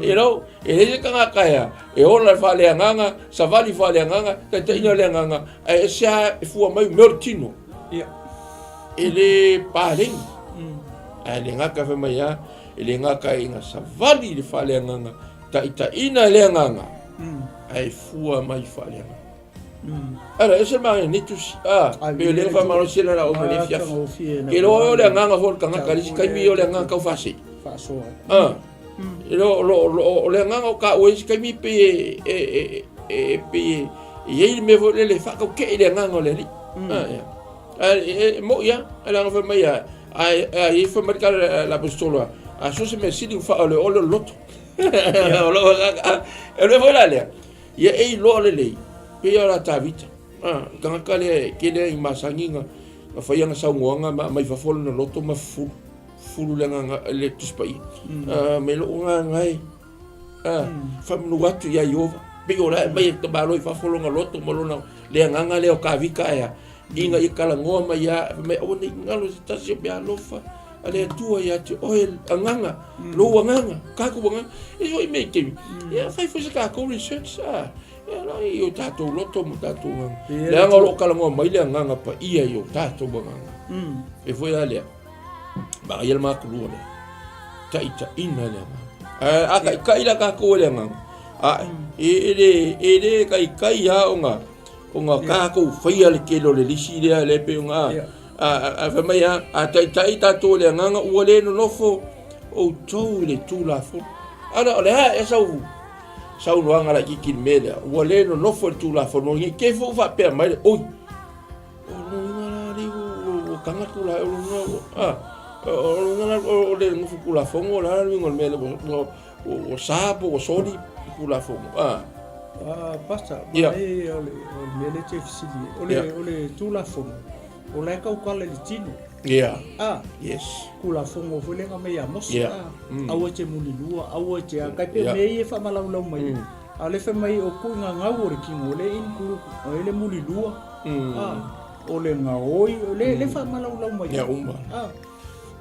You know, e leai se tagata e, e ola i le faaleagaga, savali faaleagaga, taitaiga le agaga, ae ese lava e fua mai mea o le tino. Ia. E le paleni. Ae le gata fai mai lava, e le gata ina savali i le faaleagaga, taitaiina e le agaga, ae fua mai faaleagaga. Ara, ese le manaia nei tusi. Ah, pei o lea faamalosi la la ona le fiafi. Ke iloa o le agaga foi o le tagata, le isi taimi o le agaga tau faasee. Faasoa. Ah. Lo lo lo o le agaga o taua i isi taimi pei e e e e pei e i ai le mea foi lele e faataukee i le agaga o le Alii. Ah, ia. Ae e e mo'i lava, ae leaga fai mai a a a i fai mai le tala a le aposetolo a so o se mea sili ua faaoleole o le loto. O lou agaga, ah, o le mea foi la lea, Ia e iloa lelei, pei lava o la Tavita, a, le tagata lea e tele ai masani na, na fai ana saunoaga ma aumai fafo lona loto ma fufulu, fufulu le agaga, le Tusi Paia. A, mai lou agaga e, a, faamanu atu ia Ieova. Pei o la e aumai e le tamaloa i fafo lona loto ma lona, le agaga lea o Tavita ae a, ina ia talanoa mai lava, fai mai, aua ne i galo se tasi o meaalofa a le Atua ia te oe, agaga, lou agaga, tatou agaga. E foi mea i taimi, ia fai foi se tatou research, a, ia la i o tatou loto ma tatou agaga. Leaga o lo o talanoa mai le Agaga Paia i o tatou agaga. E foi a lea, vaaia le makulua lea, taitaiina le agaga. Ae a taitai la tatou e le agaga, a, e le, e le taitai lava ona, ona tatou faia le tele o le lisi lea, lea e pei ona, a, A fai mai a, a taitai tatou i le agaga ua le nonofo outou i le Tulafono. Ana o le a ea sau saunoaga laitiiti i le mea lea, ua le nonofo i le Tulafono, ne i te i foi ua faapea mai le, oi, o lona uiga la alii ua taga le Tulafono, o lona uiga, a, o lona uiga la o le nofo Tulafono, o le a le uiga o le mea lea, ua sa po ua soli le Tulafono, a. Pastor, manaia o le mea lea e te fesili ai. O le Tulafono, o la e tautala i le tino. Ia. A. Yes. Tulafono foi lea na aumai ia Mose. Ia. A. Aua e te mulilua, aua e te a. Tai pei o mea ia e faamalaulau mai. A o lea fai mai o tuuina gau o le tino, o lea e include ai le mulilua, a, o le gaoi, o lea e faamalaulau mai. Ia uma. A.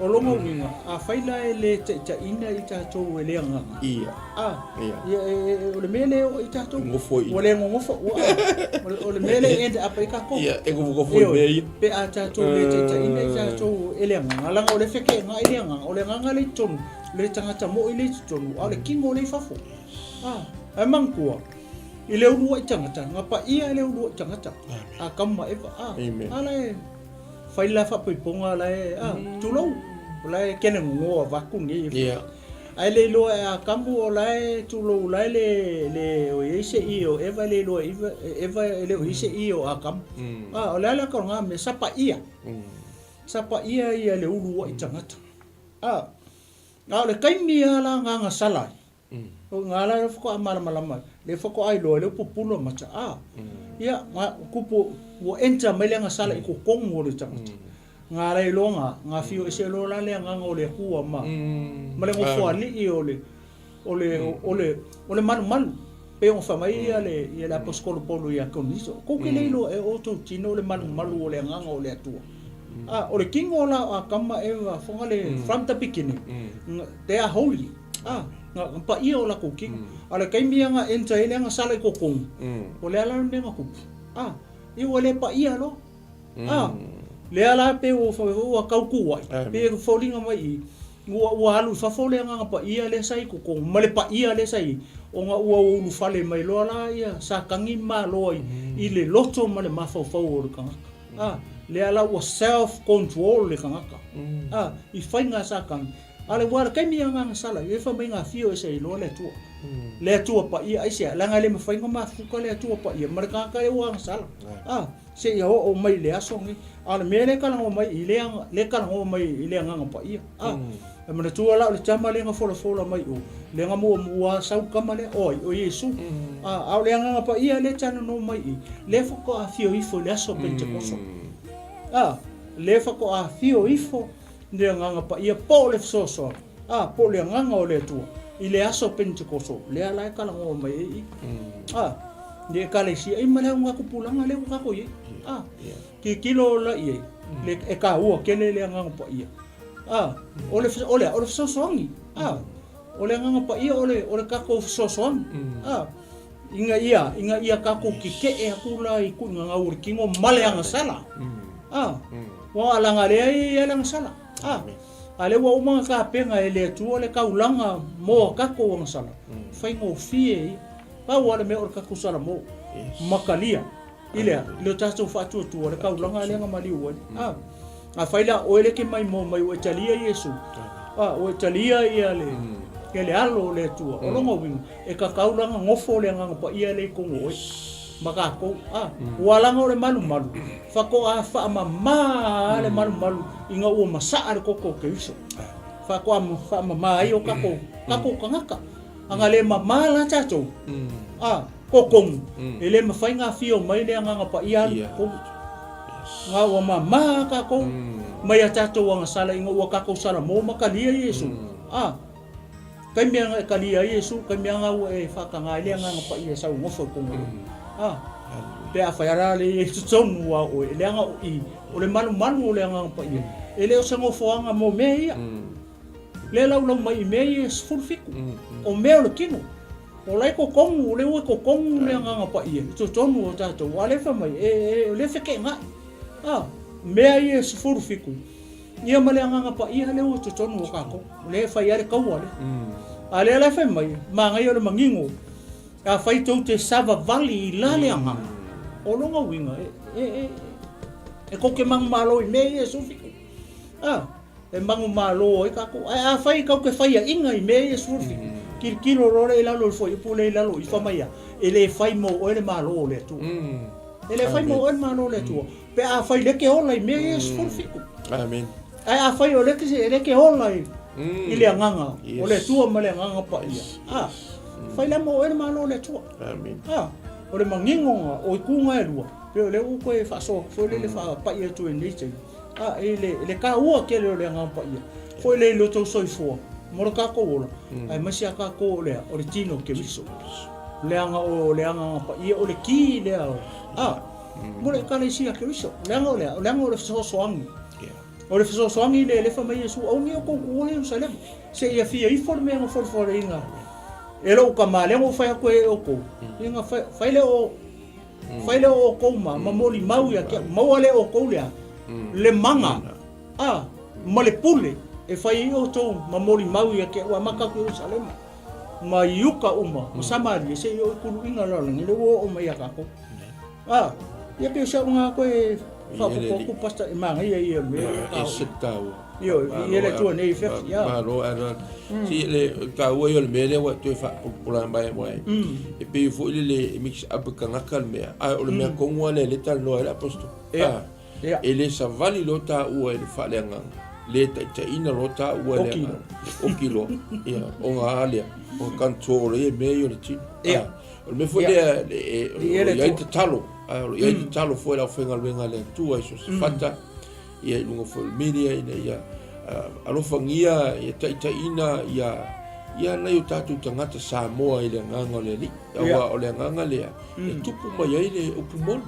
O lona uiga, afai la e le taitaiina i tatou e le agaga, Ia. a, Ia. ia, e, o le mea lea e oo i tatou. Nofo i. Ua le nonofo, ua, o le mea lea e end up ai tatou. Ia, e nofonofo i mea ia. Pe a tatou le taitaiina i tatou e le agaga, leaga o lea e fekeegai le agaga, o le agaga lea i totonu, le tagata moi lea i totonu, a o le tino lea i fafo. A, ae manatua, i le uluai tagata, na paia le uluai tagata, Atamu ma Eva, a, Amen. a la e, Fai la faapoipoga la e, a, tulou, o la e kene gogoa vaku nei. Yeah. Ae le iloa e Atamu o la e tulou la e le, le o i ai se ie o Eva e le iloa e Eva, Eva e le o i ai se ie o Atamu. A, o le a le aka o lena mea, sa paia. Sa paia ia le uluai tagata. A, a o le taimi lava la na agasala ai, O ngā la e whaka'a malamalama, le whaka'a iloa, le upu pula mata, a. Ia, ngā kupu, ua enter mai le agasala i totonu o le tagata. Ngā la iloa ngā, ngā whio ese loa la le agaga o le Atua ma, ma le nofoalii o le, o le, o le, o le malumalu. Pei ona fai mai ia le, ia le Aposetolo Paulo ia Korinito, kou te le iloa e outou tino le malumalu o le agaga o le Atua. A, o le tino la o Atama, Eva, fogale, from the beginning, they are holy. A, na paia o lakou kino. A o le taimi ia na enter ai le agasala i totonu, o le a la le mea na tupu? A, ia ua le paia loa. A, lea la pei ua fai ua tau tuuai, pei e foliga mai i i, ua, ua alu i fafo le agaga paia lea sa i totonu, ma le paia lea sa i i, ona ua ulufale mai loa la ia Satani ma malo ai i le loto ma le mafaufau o le tagata. A, lea la ua self control le tagata, a, i faiga a Satani. A le ua le taimi a nga sala i fa mai nga fio e se iloa le Atua. Le Atua paia aisea, leaga e le mafai ona mafuta le Atua paia ma le tagata e ua agasala. A, seia oo mai i le aso lenei. A o le mea lea e talanoa mai i le lea e talanoa mai i le agaga paia. A, e manatua la o le tama lea na folafola mai i o, lea na muamua sau le tama lea, o ai? O Iesu. A, a o le agaga paia lea e talanoa mai i, lea faatoa afio ifo i le aso o Penetekoso. A, lea faatoa afio ifo le Agaga Paia po o le fesoasoani, a, po o le Agaga o le Atua, i le aso Penetekoso, lea la e talanoa mai ai i, a, le Ekalesia, i ma le augatupulaga lea ua tatou i ai. A, tilotilo la i ai, le, e taua tele le Agaga Paia. A, o le, o le a? O le fesoasoani. A, o le Agaga Paia o le, o le tatou fesoasoani. A, ina ia, ina ia tatou tetee atu la i tuuina gau o le tino ma le agasala. A, ua alaga lea e i ai le agasala. A, a lea ua uma ona tapena e le Atua le taulaga mo a tatou agasala, faigofie ia. Pau lava le mea o le tatou salamo, makalia i le a? I le tatou faatuatua le taulaga lea na maliu ai. A, afai la o oe lea e te maimoa mai ua e talia Iesu, a, ua e talia ia le, ia le Alo o le Atua, o lona uiga, E kakau la na nofo le Agaga Paia lea i totonu o oe ma tatou. A, ua laga o le malumalu, faatoa faamama le malumalu ina ua masaa le toto o Keriso. Faatoa faamama ai o tatou, tatou tagata. Ana le mama la tatou, a, totonu, e le mafai ona afio mai le Agaga Paia alu i totonu. Na ua mama tatou mai a tatou agasala ina ua tatou salamo ma talia Iesu. A, Kai mea e talia ai Iesu, kai mea nga ua e whaatanga ai le Agaga Paia e sau nofo i kongo. A, pe a whai ara le i totonu a oe, le anga o i, o le malumalu o le Agaga Paia, e le o se nofoaga mo mea ia. Le laulau mai i mea ia e 17, o mea o le kino. O la e totonu, o le ua totonu le Agaga Paia i totonu o tatou, a le whai mai, e, e, le feke'enga'i. A, mea ia e 17, Ia ma le Agaga Paia lea ua i totonu o tatou, o lea e fai ai le taua lea. A lea la e fai mai, manaia o le manino, afai tou te savavali i la le Agaga, o lona uiga, e, e, e, E kou te manumalo i mea ia e 17. A, e manumalo ai tatou. Ae afai kou te faiaʻiga i mea ia e 17, tilotilo loa lea i lalo i le fuaiupu lea i lalo i fai mai a, e le fai mo oe le Malo o le Atua. E le fai mo oe le Malo o le Atua, pe afai lea e te ola i mea ia e 17. Amen. Ae afai o lea e te ola i, i le agaga o le Atua ma le agaga paia, a, fai la mo oe le Malo o le Atua. Amen. A, o le maninoga o ituga e lua, pei o lea ua toe faasoa atu foi lele faapai atu i lenei taimi, a, i le, le taua tele o le Agaga Paia, foi lea i lo outou soifua ma lo tatou ola, aemaise a tatou o le a? O le tino o Keriso. Leaga o le Agaga Paia o le ki lea o, a, mo le Ekalesia a Keriso. Leaga o le a? Leaga o le fesoasoani. O le fesoasoani lea e lefa mai Iesu, aua ne i outou tuua Ierusalema, seia fia ifo le mea na folafoleina e lou tama, lea na ou fai atu ai e outou, ia na fai, fai lea o, fai lea o outou ma, ma molimau ia te au, maua lea e outou le a? Le mana, a, ma le pule e fai ai outou ma molimau ia te au, amata atu i Ierusalema, ma Iuta uma, ma Samaria, seia oo i tuluiga o le lalolagi, lea ua oo mai ia tatou. A, ia pei o si au lena koe faaopoopo atu Pastor e manaia ia o le mea ua taua. E ese le taua. Ioe, viia le Atua nei fefi, ia. Malo Arnold. Si le taua ia o le mea lea ua e toe faapolapolaina mai aua e pei foi lele e mix up e tagata le mea, ae o le mea tonu lava lea lea e talanoa ai le Aposto. Ia. E le savali loa taua i le faaleagaga, le taitaiina loa taua i le agaga. Oki loa. Ia, ona a lea, ona control ai e mea ia o le tino. Ia. O le mea foi lea o lo o i ai tatalo, o lo o i ai tatalo foi i le aufaigaluega a le Atua i so o se fata, ia i luga foi o le media ina ia alofagia, ia taitaiina ia nai o tatou tagata Samoa i le agaga o le Alii. Aua o le agaga lea e tupu mai ai le upu moni.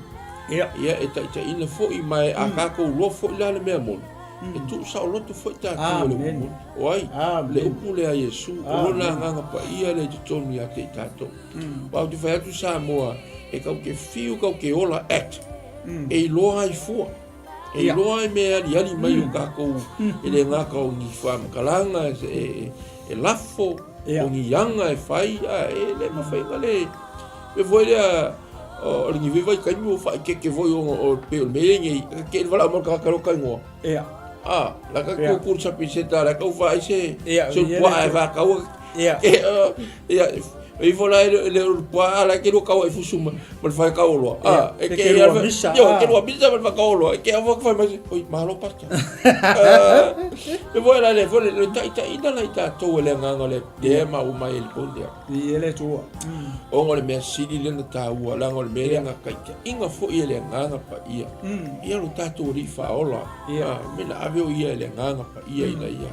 Ia e taitaiina foi ma a tatou iloa foi la le mea moni, e tuusaoloto foi tatou e le upu moni. O ai? Le upu lea a Iesu, o Lona Agaga Paia lea i totonu ia te i tatou. Aua ou te fai atu Samoa, e kau te fiu kau te ola act, e iloa ai fua. E iloa ai mea e aliali mai o tatou e le gata o ni faamatalaga e lafo, o ni aga e fai, a e le mafai ona le... Mea foi lea, o lenei foi vaitaimi ua faaeteete foi ona o pei o le mea lea nei, e te valaau mai le tagata lea igoa. Ia. A, la ka tu ku le shopping centre la ka ufa ai se se puaa e whakaua. Ia. Ia, e ifo la e le o puaa la ke lua kaua e fusu ma le whai kau loa. A, e ke lua misa. Yo, ke lua misa ma le whakao loa. E ke awa whai mai, oi, malo pasta. E foi la le foi le taitaina la i tatou e le agaga o le lea ma uma ai e le pole. I e le Atua. Ona o le mea sili lea na taua, leaga o le mea lea na taitaiga foi e le Agaga Paia, ia lo tatou Alii Faaola, me na ave o ia e le Agaga Paia ina ia,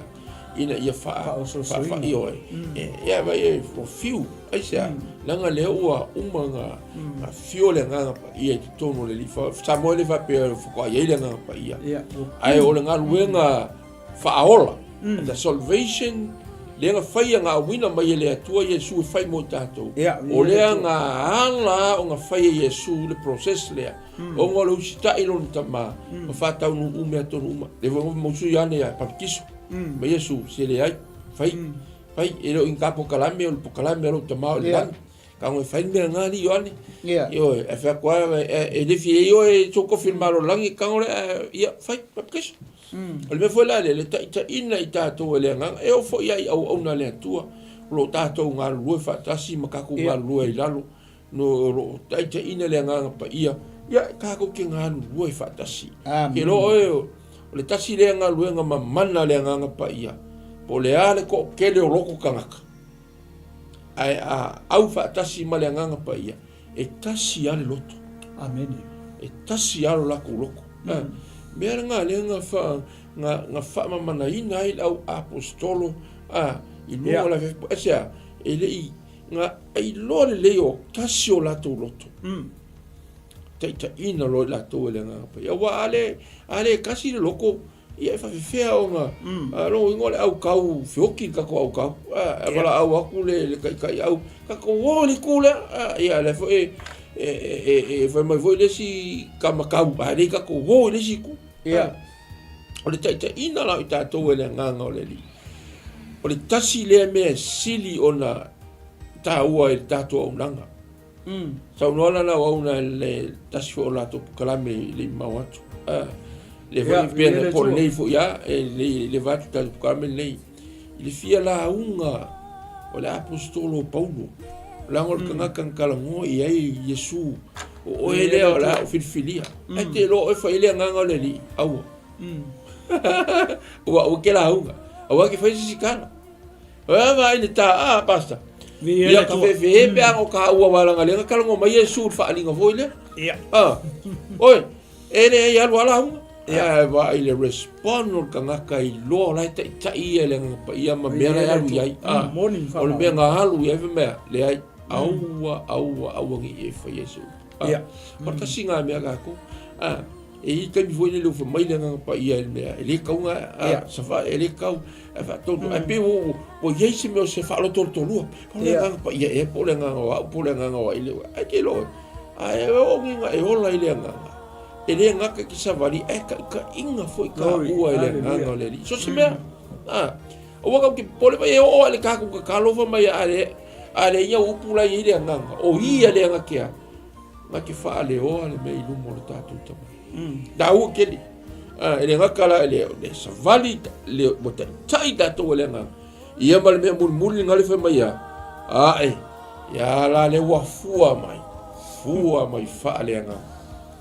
ina ia faafaio ai. Ia vai e ua fiu, aisea? Leaga lea ua uma na fio le Agaga Paia i totonu o le Alii Faaola. Samoa e le faapea faatoa i ai le Agaga Paia, ae o le galuega faaola, the salvation, lea na faia na auina mai e le Atua Iesu e fai mo i tatou. O lea na ala ona fai e Iesu le process lea, ona o le usitai lona Tama, ma faataunuu mea tonu uma. Lea foi na mausu Ioane ia papatiso ma Iesu, se leai, fai, fai, e le o ni ta pokalame, o le pokalame a lou Tama o i le lagi. Ka e fai le mea lena alii Ioane. Ia. Ioe, ae fai atu lava, e le fia i ai oe i sou tofi i le Malo o le lagi, tago lea, ia, fai, papatiso. O le mea foi la lea, le taitaiina i tatou e le Agaga, e oo foi lava i auauna a le Atua, o lo o tatou galulue faatasi ma tatou galulue ai i lalo, no, o lo o taitaiina le Agaga Paia, ia, tatou te galulue faatasi. Ke iloa oe, o le tasi lea galuega mamana a le Agaga Paia, po o le a le toatele o loto tagata, Ae a au faatasi ma le Agaga Paia, e tasi lava le loto. Amene. E tasi lava lo latou loto. Mea lena lea na fa, na, na faamamanaina ai le au aposetolo a, i luga o le afeafe. Aisea? E le i, na iloa lelei o tasi o latou loto. Taitaiina loa i latou e le Agaga Paia. Aua a le, a le tasi le loto, Ia e faafefea ona lona uiga o le aukau feoti le tatou aukau e valaau atu le taitai au tatou o i le itu lea ia lea foi e fai mai foi le isi kamakau a lei tatou o i le isi itu. Ia o le taitaiina la o i tatou e le Agaga o le Alii o le tasi lea mea e sili ona taua i le tatou auaunaga. Saunoa la lau auauna i le tasi foi o latou polokalame e le i mamao atu. Le foi pea le po lenei foi a, e le le va atu tatou polokalame lenei. I le fia lauga o le aposetolo o Paulo, leaga o le tagata na talanoa i ai Iesu, o oe lea o le a ou filifilia. Ae te iloa oe fai ai le agaga o le Alii, aua. Ua aua ke lauga, aua ke fai se isi tala. Ua vaai le ta, a, pastor. Ia ka fefe pe a o ka ua wala nga lenga talanoa mai Iesu i le faaaliga foi lea. Ia. A, oi, e leai alu a lauga. Ia. Ae vaai le respond o le tagata iloa o la e taitai ia i le Agaga Paia ma mea la e alu i ai. A, o le mea na alu i ai fai mai, leai, aua, aua, aua ne i e faia se upu. A, Ia. o le tasi lena mea a tatou. A, e i ai taimi foi lele ua fai mai le Agaga Paia i le mea, e le tatau ona, a, safa, e le tatau, ae faatonu, ae pei ua, ua i ai se mea o se faalotolotolua. Po o le Agaga Paia ea, po o le agaga o au, po o le agaga o ai le, ae te iloa oe. Ae oo ina e ola i le agaga, e le gata i te savali, ae taitaiga foi taua i le agaga o le Alii. So se mea, a, aua tatou te popole mai e oo lava i le tatou tatalo fai mai a le, a leai ni au upu la e i ai le agaga, o ia le aga ke a, na te faaleoa le mea i luma o le tatou Tama. Taua tele. A, e le gata la i le, le savali, le, ua taitai tatou e le agaga. Ia ma le mea mulimuli lena le fai mai a, ae, ia la le ua fua mai, fua mai faaleagaga.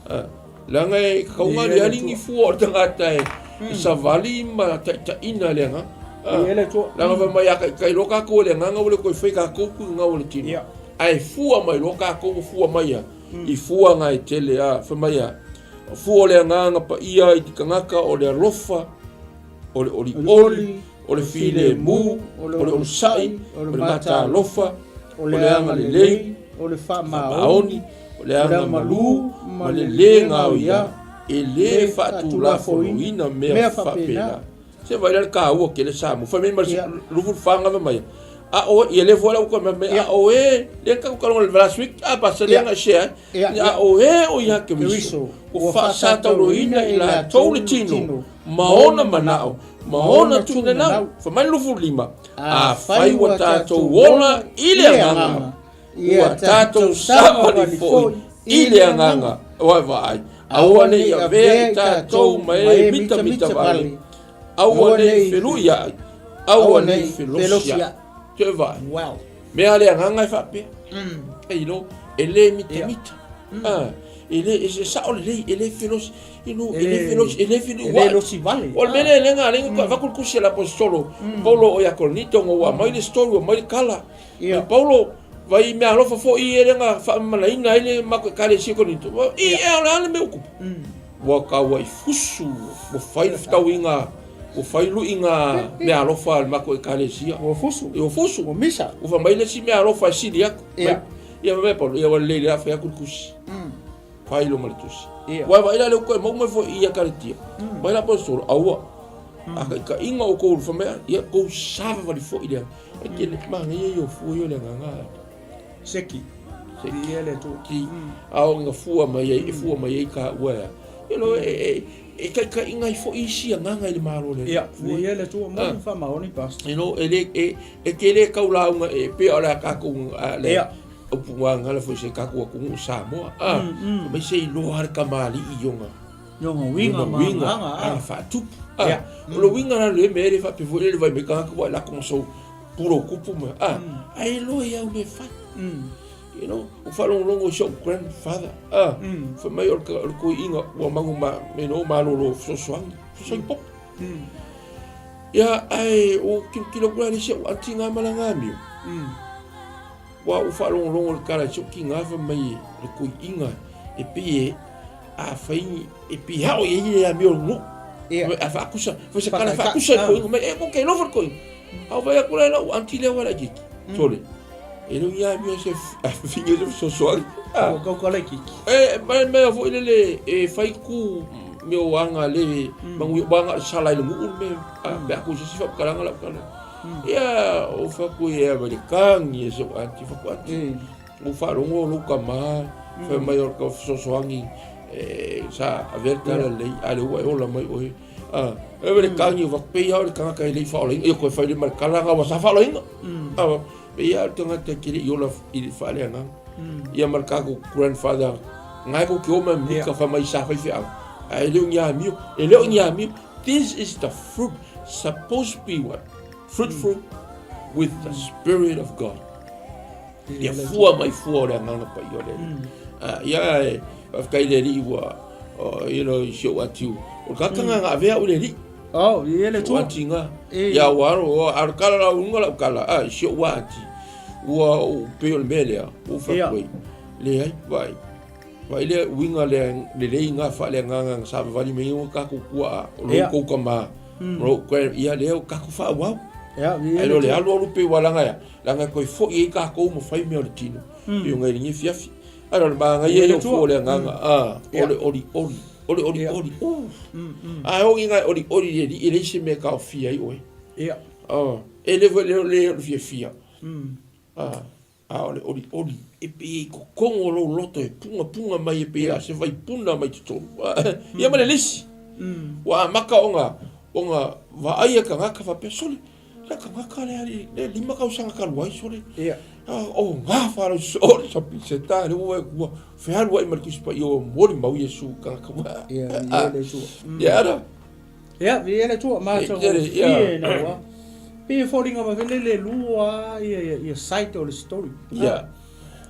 A, leaga e kauga le ali ni fua o le tagata e, e savali ma taitaiina le agaga. A, leaga fai mai a taitai loa tatou e le agaga ua le toe fai tatou tuiga o le tino. Ae fua mai loa tatou ua fua mai a, i fua na e tele a, fai mai a, fua o le agaga paia i te tagata o le alofa, o le olioli, o le filemu, o le onosai, o le matalofa, o le agalelei, o le faamaoni, o le agamalu, ma le le gaoia, e le faatulafonoina mea faapena. Se vaai la le taua tele Samoa. Fai mai ma le 24 na fai mai. A o ia le foi la uka mai a o e le ka ka le last week a pa se le nga share. A o e o ia Keriso. Ua faasatauroina i latou le tino ma ona manao ma ona tuinanau. Fai mai le 25, Afai ua tatou ola i le agaga, ua tatou savali foi i le agaga. Ua e vaai, aua ne i avea i tatou ma e mitamita vale, aua ne i feluiai, aua ne i felosiai. Toe vaai. Mea le agaga e faapea. E ilo, e le mitamita. Ah, e le, e sao lelei, e le felosi, e le, e le felosi, e le feluiai. E le losi vale. O le mea lea, lea, lea, mm. avatu le tusi a le aposetolo, Paulo o ia Korinito, ua aumai le story, ua aumai le tala. Ia. Paulo, vai mea alofa foi ia lea na faamamalaina ai le matou ekalesia i Korinito. I ea o le a le mea ua tupu? Ua tau ai fusu, ua fai le fetauiga, ua fai luiga mea alofa a le matou ekalesia. Ua fusu. Ua fusu. Ua misa. Ua fai mai le isi mea alofa e sili atu. Ia. Ia fai mai Paulo, ia ua lelei lea fai atu le tusi. Fai lo ma le tusi. Ia. Ua vaai la lea ua toe maua mai foi i ia Kaletia. Mai la aposetolo, aua. A taitaiga outou fai mai, ia tou savavali foi lea. E tele manaia ia o fua ia o le agaga. Seki. Seki. Ia le tu. Ki. A o nga fua mai ai, e fua mai ai ka ua ea. You know, e, e, e taitaiga ai foi isi agaga i le Malo le. Ia, ia le tu mo fa maoni pastor. You know, e le, e, e te le kau lauga e pei o le a tatou, a, le, Ia. upu gagana foi se tatou atunuu o Samoa. A, mai se iloa le kamali'i i ona. Iona uiga ma uiga, aga, a. aga faatupu. A, o le uiga la le mea e le faapea foi le vai mai tagata ua e lako ma sou puro kupu ma, a, ae iloa i au mea e fai. You know, ua faalogologo i so'u grandfather, a, fai mai o le toeaina ua magu ma, you know, malolo fesoasoani, fesoasoani popo. Ia, ae ua tilotilo atu la le isi au aunty na ma lana amio. Ua ou faalogologo i le tala i si ou tina fai mai o le toeaina e pei e afai ni e pei e ao i ai le amio o le nuu. Ia. A faakusa, fai se tala e faakusa i le toeaina mai, e ko ke alofa le toeaina. A ou vaai atu la i lau aunty lea ua laitiiti, sole, e le o ni amio se fine se fesoasoani. Ua tau laitiiti. E, mai mea foi lele e fai ku mea o aga le manuia, ua aga o le sala i le nuu le mea, a, pe a ku i se isi faamatalaga lau tala. Ia, o fatu ia mai le kagi e se o aunty, fatu aunty. Ua faalogo lou tama, fai mai o le tau fesoasoani e, sa avea le tala lelei, a lea ua e ola mai oe. A, e le kagi o fatu, pei lava o le tagata e le i faaolaina, ia toe fai lea ma le tala na ua sa faaolaina. A, pei lava o le tagata e te le i ola i le faaleagaga. Ia ma le tatou grandfather na kou te o mai mika fa mai sa fai feau. Ae le o ni amio, e le o ni amio. This is the fruit supposed to be what? Fruitful with the spirit of God. Ia fua mai fua o le agaga paia o le Alii. Ah, ia e faafetai i le Alii ua, you know, i si ou ati, o le tagata na avea au i le Alii. Oh, ia le Atua. Ati nga. Ia ua aro, a o le kala la uga lau kala, ah, i si ou ati. Ua ou pei o le mea lea, ua ou fai atu ai, leai, vaai. Vaai lea uiga lea lelei nga faaleagaga na savavali mai ai o tatou tuaa, o lo outou tama, o lou grand, ia lea o tatou faaauau. Ae le o le alu alu pei ua laga ea, leaga e toe foi ai tatou ma fai mea o le tino, pei ona i lenei afiafi. Ae o le manaia ia o fua o le agaga, a, o le olioli, o le olioli, uh. A oo ina e olioli i le Alii, e leai se mea e taofia ai oe. E le foi le o le fiafia, a o le olioli e pei e i totonu o lou loto e pugapuga mai e pei a se vaipuna mai totonu. Ia ma le lisi, ua amata ona ona vaai e tagata faapea, sole, le tagata lea le 5 tausaga talu ai, sole, o gafa lau sole sapi se ta le ua ua fealuai ma le Tusi Paia ua molimau Iesu i tagata. Ia, ia, Ia, viia le Atua, matagofie na ua. Pei e foliga mai foi le lua ia ia ia side o le story. Ia.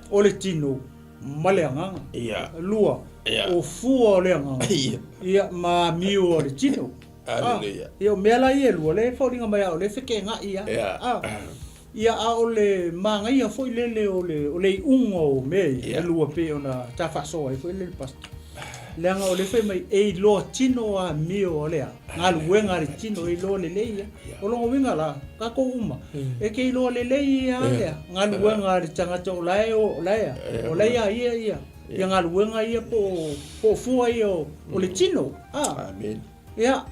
O le tino ma le agaga. Ia. Lua, ia. O fua o le agaga. Ia. Ia, ma amio o le tino. Hallelujah. Ia, o mea la ia e lua, le foliga mai au le fekega'i ia. Ia. Ia, a o le magaia foi lele o le, o le iuga o mea ia, e lua pei ona ta faasoa ai foi lele pastor. Leaga o le fai mai e iloa tino amio o le a, galuega a le tino e iloa lelei ia. O lona uiga la, tatou uma, e te iloa lelei ia le a, galuega a le tagata o la e o la e a, o la e ia ia ia, ia galuega ia po o, po o fua ia o, o le tino. Amen. Ia,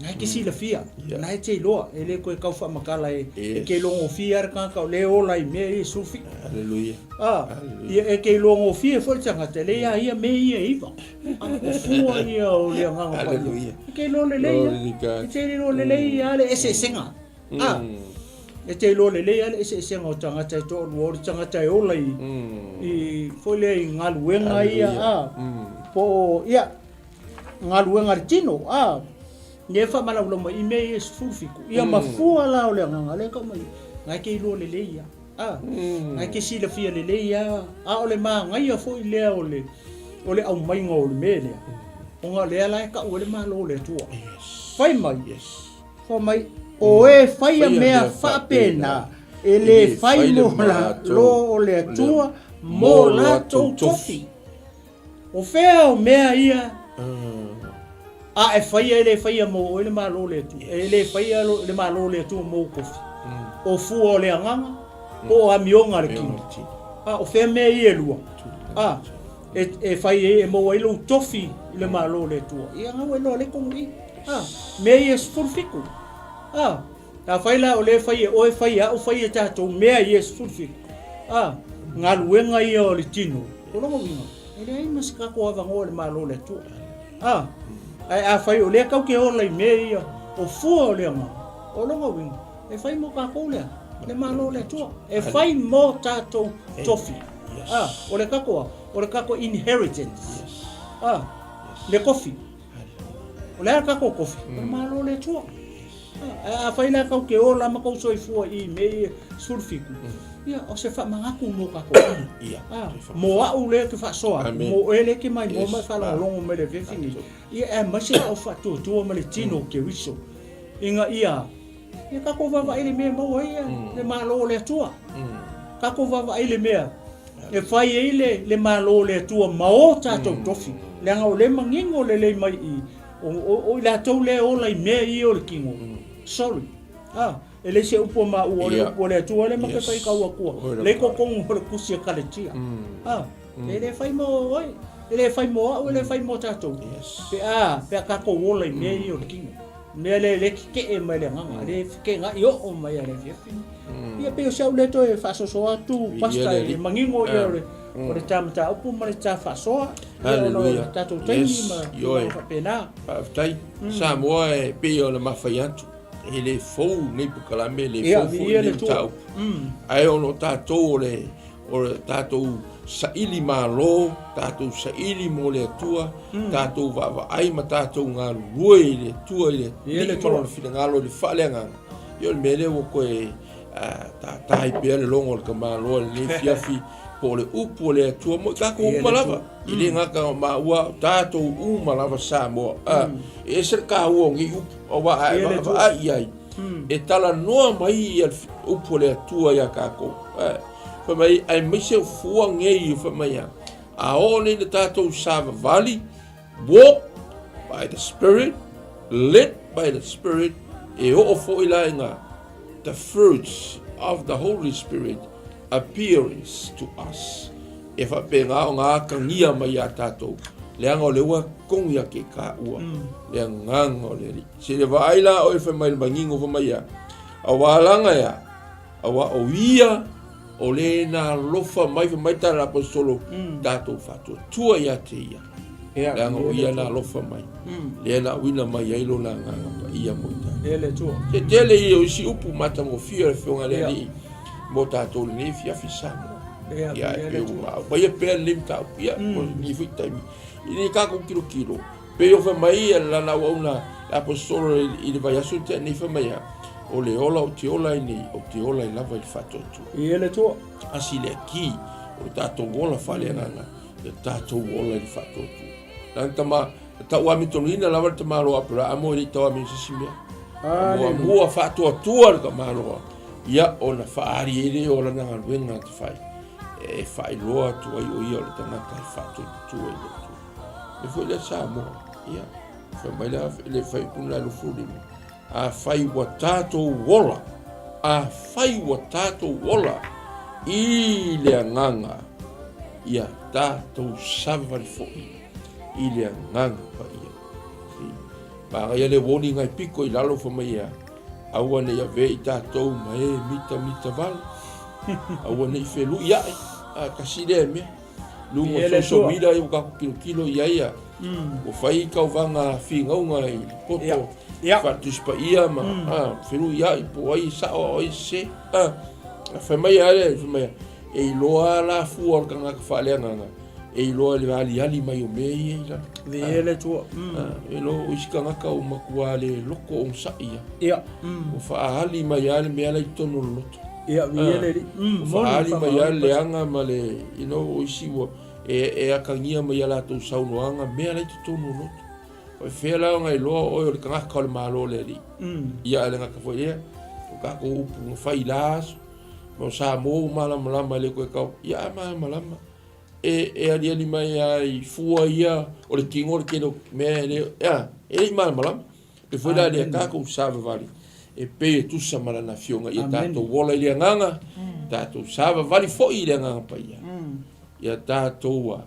Na e te silafia, na e te iloa, e le toe tau faamatala e, e te iloa gofie lava le tagata o lea e ola i mea ia e 17. Hallelujah. Ah, ia e te iloa gofie foi le tagata, e leai a ia mea ia e iva. Ah, o fua ia o le Agaga Paia. Hallelujah. E te iloa lelei Glory to lava. God. E te iloa lelei lava le eseesega. Ah, e te iloa lelei lava le eseesega o tagata e toalua, o le tagata e ola i, i foi lea i galuega ia, Hallelujah. ah, po o, ia, galuega a le tino, a, ia e faamalamalama mai i mea ia e 17. Ia ma fua la o le agaga, lea e tau mai, na e te iloa lelei ia, a, na e te silafia lelei ia, a o le magaia foi lea o le, o le aumaiga o le mea lea, ona o lea la e tau ai le Malo o le Atua. Fai mai, fai mai, o e faia mea faapena, e le fai mo la, lo o le Atua, mo latou tofi. O fea o mea ia a e faia e le faia mo oe le Malo o le Atua, e le faia le Malo o le Atua mo ou kofi. O fua o le agaga, po o amioga a le tino. A o fea mea ia e lua? A e fai ai e maua ai lou tofi i le Malo o le Atua. Ia na ua iloa le tonu i. A mea ia e 17. A Afai la o lea e fai e oe, fai e au, fai e tatou mea ia e 17, a, galuega ia o le tino, o lona uiga, e leai ma se tatou avanoa i le Malo o le Atua. A, ae afai o lea tatou te ola i mea ia o fua o le agaga, o lona uiga, e fai mo tatou lea, le Malo o le Atua. E fai mo tatou tofi. A, o le tatou a, o le tatou inheritance. A, le tofi. O le a le tatou tofi? O le Malo o le Atua. Ae afai la tou te ola ma tou soifua i mea ia 17, ia, o se faamanatu mo tatou. Ia. Mo au lea ou te faasoa atu, mo oe lea e te maimoa ma e faalogologo mai i le afiafi nei, ia aemaise le au faatuatua ma le tino o Keriso, ina ia, ia tatou vaavaai i le mea e maua ai le Malo o le Atua. Tatou vaavaai i le mea e fai ai le Malo o le Atua ma o tatou tofi, leaga o lea e manino lelei mai i i, O i latou lea e ola i mea ia o le tino, sorry, a, e leai se upu a maua, o le upu a le Atua lea ma te fai tau atua, lea i totonu o le tusi a Kaletia, a, e le fai mo oe, e le fai mo au, e le fai mo tatou, pe a, pe a tatou ola i mea ia o le tino, mea lea e le tetee mai le agaga, le fekega'i oo mai a le afiafi. Ia pei o si au lea toe faasoasoa atu, Pastor, e manino ia o le, o le ta mataupu ma le ta faasoa. Hallelujah. Tatou taimi ma tulaga faapena. Faafetai. Samoa e pei ona mafai atu, e le fou lenei polokalame, e le fou foi lenei mataupu. Ae ona o tatou o le O le tatou saili malo, tatou saili mo le Atua, tatou vaavaai ma tatou galulue i le Atua i le Alii ma Lona finagalo i le faaleagaga, ia o le mea lea ua toe tātā ai pea le logo o le tamaloa i lenei afiafi, po o le upu a le Atua mo i tatou uma lava. E le gata o maua, o tatou uma lava Samoa. E ese le taua o nei upu, aua a e vaavaai i ai, e talanoa mai ia upu a le Atua iā tatou. Fai mai, aemaise o fua nei, fai mai a, a oo nei ina tatou savavali, walk by the Spirit, led by the Spirit, e oo foi la ina the fruits of the Holy Spirit appearance to us. E faapena ona atagia mai iā tatou, leaga o lea ua togi ake i taua le agaga o le Alii. Se le vaai la oe fai mai le manino fai mai ia, aua laga e a? Aua o ia o le na alofa mai fai mai tala aposetolo tatou faatuatua ia te ia. Leaga o ia na alofa mai, lea na auina mai ai lona agaga paia mo i tatou. E le Atua. Se tele ia o isi upu matagofie o le Afioga i le Alii mo tatou i lenei afiafi Samoa. Ia, e pei ua aumaia pea lenei mataupu, ia, mo lenei foi taimi. I le tatou tilotilo, pei o fai mai lana auauna le aposetolo i le vaiaso na tea nei, fai mai a, o le ola ou te ola ai nei, ou te ola ai lava i le faatuatua. Ia le Atua. Asi le ki o le tatou ola faaleagaga, ia tatou ola i le faatuatua. Lana tama, na tauamitonuina lava le tamaloa Aperaamo e le i tauamino se isi mea. Muamua faatuatua le tamaloa, ia ona faaali ai lea o lana galuega na te fai, e faailoa atu ai o ia o le tagata e faatuatua i le Atua. E foi lea Samoa, ia, fai mai le, le faipuna la 25, afai ua tatou ola, afai ua tatou ola i le agaga, ia tatou savali foi i le agaga paia. Manaia le warning ai pito i lalo fai mai ea, aua ne i avea i tatou ma e mitamita vale, aua ne i felui ae, a tasi lea mea. Luga o social media ua tatou tilotilo i ai a, ua fai tauvaga finauga i le poto faatusi paia ma felui ae po o ai e sao a o ai e sese. A fai mai a le fai mai e iloa lava la fua o le tagata faaleagaga e iloa i le aliali mai o mea ia i lalo. Viia le Atua. E iloa o isi tagata ua matua le loto onosai ia. Ia. Ua faaali mai lava le mea la i totonu o le loto. Ia, viia le Alii. Ua faaali mai lava le leaga ma le, you know, o isi ua e atagia mai i a latou saunoaga mea la i totonu o loto. O fea la ona iloa oe o le tagata o le Malo o le Alii. Ia, ae le gata foi i lea, o tatou upu na fai i la aso, ma o Samoa ua malamalama e le toe tau, ia a malamalama. E, e aliali mai lava i fua ia o le tino le tele o mea e le, a, e le i malamalama. E foi la lea tatou savavali e pei e tusa ma lana afioga ia tatou ola i le agaga, tatou savavali foi i le agaga paia. Ia tatou a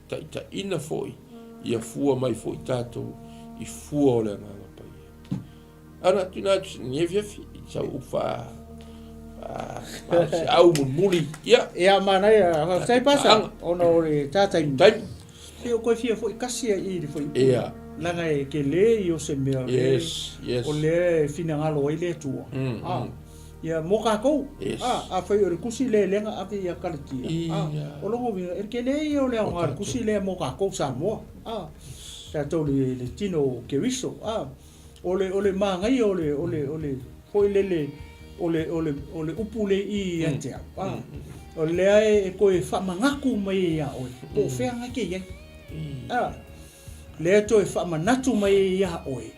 taitaiina foi ia fua mai foi tatou i fua o le agaga paia. Ana tuina atu se nei afiafi i sau upu faa au mulimuli ia. Ia manaia, faafetai Pasa ona o le ta taimi. Taimi. Se o koe fia foi kasi ai i le fuaiupu. Ia. Leaga e tele ia o se mea o lea, Yes, yes. o lea e finagalo ai le Atua. Ah, ia mo kākou. Yes. Ah, afai o le tusi lea lea na ave ia Kalatia. Ah, Ia. o lona uiga, e tele ia o le aoga o le tusi lea mo kākou Samoa. Ah, tatou le, le tino o Keriso. Ah, o le, o le manaia o le, o le, o le, foi lele, o le, o le, o le upu lea i i ia te au, a, o lea e toe faamanatu mai ai ia oe, po o fea na e te i ai. A, lea e toe faamanatu mai ai ia oe,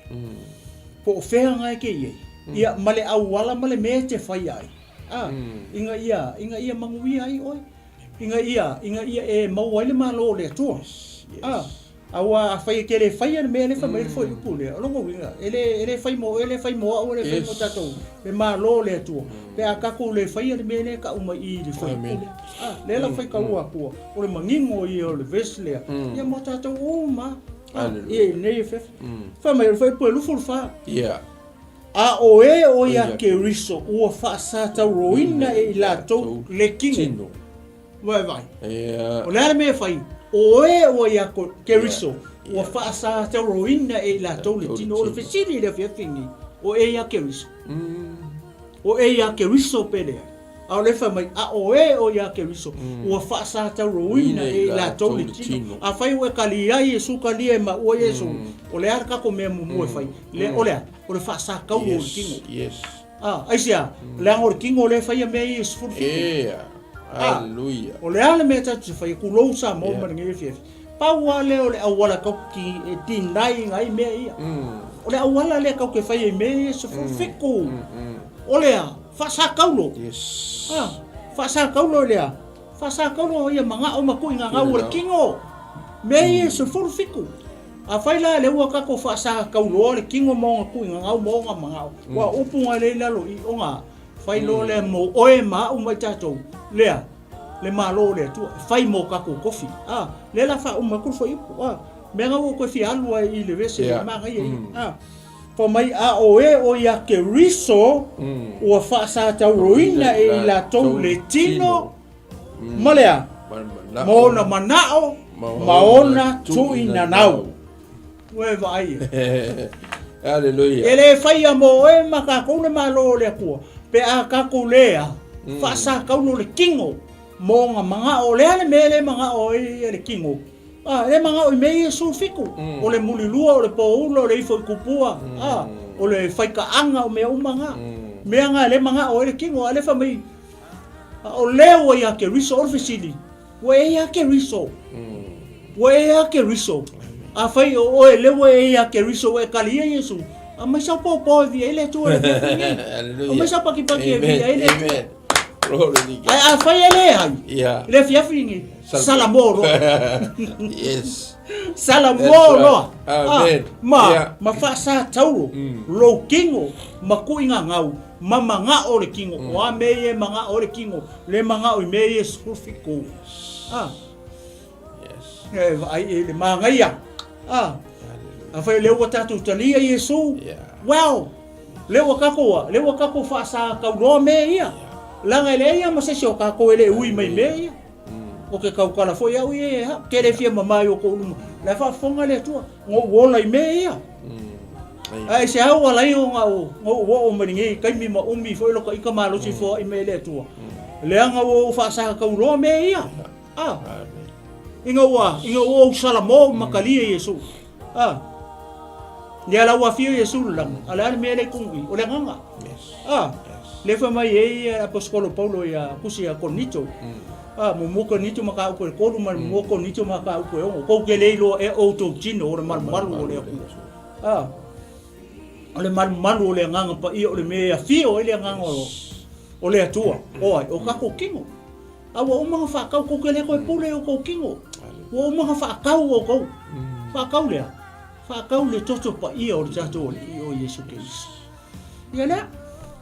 po o fea na e te i ai, ia, ma le auala ma le mea e te faia ai, a, ina ia, ina ia manuia ai oe, ina ia, ina ia e maua ai le Malo o le Atua. A. Aua afai e te le faia le mea lea fai mai ai le fuaiupu lea, o lona uiga, e le, e le fai mo oe, e le fai mo au, e le fai mo tatou, le Malo o le Atua, pe a tatou le faia le mea lea e tau mai i i le fuaiupu lea. A, lea la faitaua atua, o le manino ia o le verse lea, ia mo tatou uma lava, ia i lenei afiafi. Fai mai o le fuaiupu e 24. A o e o ia Keriso ua faasatauroina e i latou le tino. Vaivai. Ia. O le a le mea e fai? O e ua ia Keriso, ua faasatauroina e i latou le tino. O le fesili i le afiafi lenei, o e ia Keriso? O e ia Keriso pe leai? A o lea e fai mai, a o e o iā Keriso, ua faasatauroina e i latou le tino. Afai ua e kalia ai Iesu, kalia e maua Iesu, o le a le tatou mea muamua e fai? Le, o le a? O le faasatauro o le tino. Yes. A, aisea? Leaga o le tino lea e faia mea ia e 17. Ea. Hallelujah. O le a le mea tatou te faia, tulou Samoa ma lenei afiafi. Pau lava lea o le auala tatou te e deny ina ai mea ia. O le auala lea tatou te faia i mea ia e 17. O le a? Faasakaulo. Yes. A, faasakaulo i le a? Faasakaulo ia manao ma tuuigagau o le tino. Mea ia e 17. Afai la lea ua tatou faasakauloa le tino ma ona tuuigagau ma ona manao, ua upu na lea i lalo i ona fai loa lea mo oe ma au ma i tatou, lea, le Malo o le Atua, e fai mo tatou tofi. A, lea la faauma atu le fuaiupu. A, mea na ua toe fia alu ai i le vese yeah. Manaia ia. A, fai mai, a o e o ia Keriso, ua faasatauroina e i latou le tino, ma le a? Ma ona manao, ma ona tuuinanau. Ua e vaai e. Hallelujah. E le faia mo oe ma tatou le Malo o le Atua, pe a tatou le a, faasakaulo le tino ma ona manao. O le a le mea le manao ai ia le tino? A, e le manao i mea ia e 17. O le mulilua, o le poula, o le ifo i kupua, a, o le faikaaga, o mea uma na. Mea na e le manao ai le tino, a le fai mai, a o lea ua ia Keriso, o le fesili, Ua e ia Keriso. Ua e ia Keriso. Afai o oe lea ua e ia Keriso ua e kali ia Iesu, aumai sau paopao e viia ai le Atua i le afiafi lenei. Aumai sau pakipaki e viia ai le Atua. Ae afai e leai, i le afiafi lenei, salamo loa. Yes. Salamo loa. Amen. Ma, ma faasatauro lou tino ma tuuigagau ma magao o le tino. O a mea ia e magao ai le tino? Le magao i mea ia e 17. Ah. Yes. E vaai i le manaia. Ah. Afai o lea ua tatou talia Iesu. Yeah. Well, lea ua tatou, lea ua tatou faasakauloa mea ia. Yeah. Leaga e leai lava ma se isi o tatou e le ui mai mea ia. O ke tautala foi au ia e hao, ke le fia mama i o koʻu luma. La e faafofoga le Atua, na ou ola i mea ia. Ae se au ala ai ona ou oo mai lenei taimi ma umi foi lo ka ika malosi foai mai e le Atua. Leaga ua ou faasakauloa mea ia. Ah. Ina ua, ina ua ou salamo ma kalia Iesu. Ah. Ia la ua afio Iesu le lagi. A le a le mea le i tonu i, o le agaga. Yes. Ah. Yes. Le fai mai e ia apostolo Paulo ia kusi ia Korinito. Ah, muamua Korinito ma ka upu e 3 ma le muamua Korinito ma ka upu e 6. Kou ke le iloa e outou tino o le malumalu o le Atua. Ah. O le malumalu o le agaga paia o le mea e afio ai le agaga o le Atua. O ai, o tatou tino. A ua uma ona faatau, tou te le toe pule i o tou tino. Ua uma ona faatau outou. Faatau lea, faatau le toto paia o le tatou Alii o Iesu Keriso. Ia lea,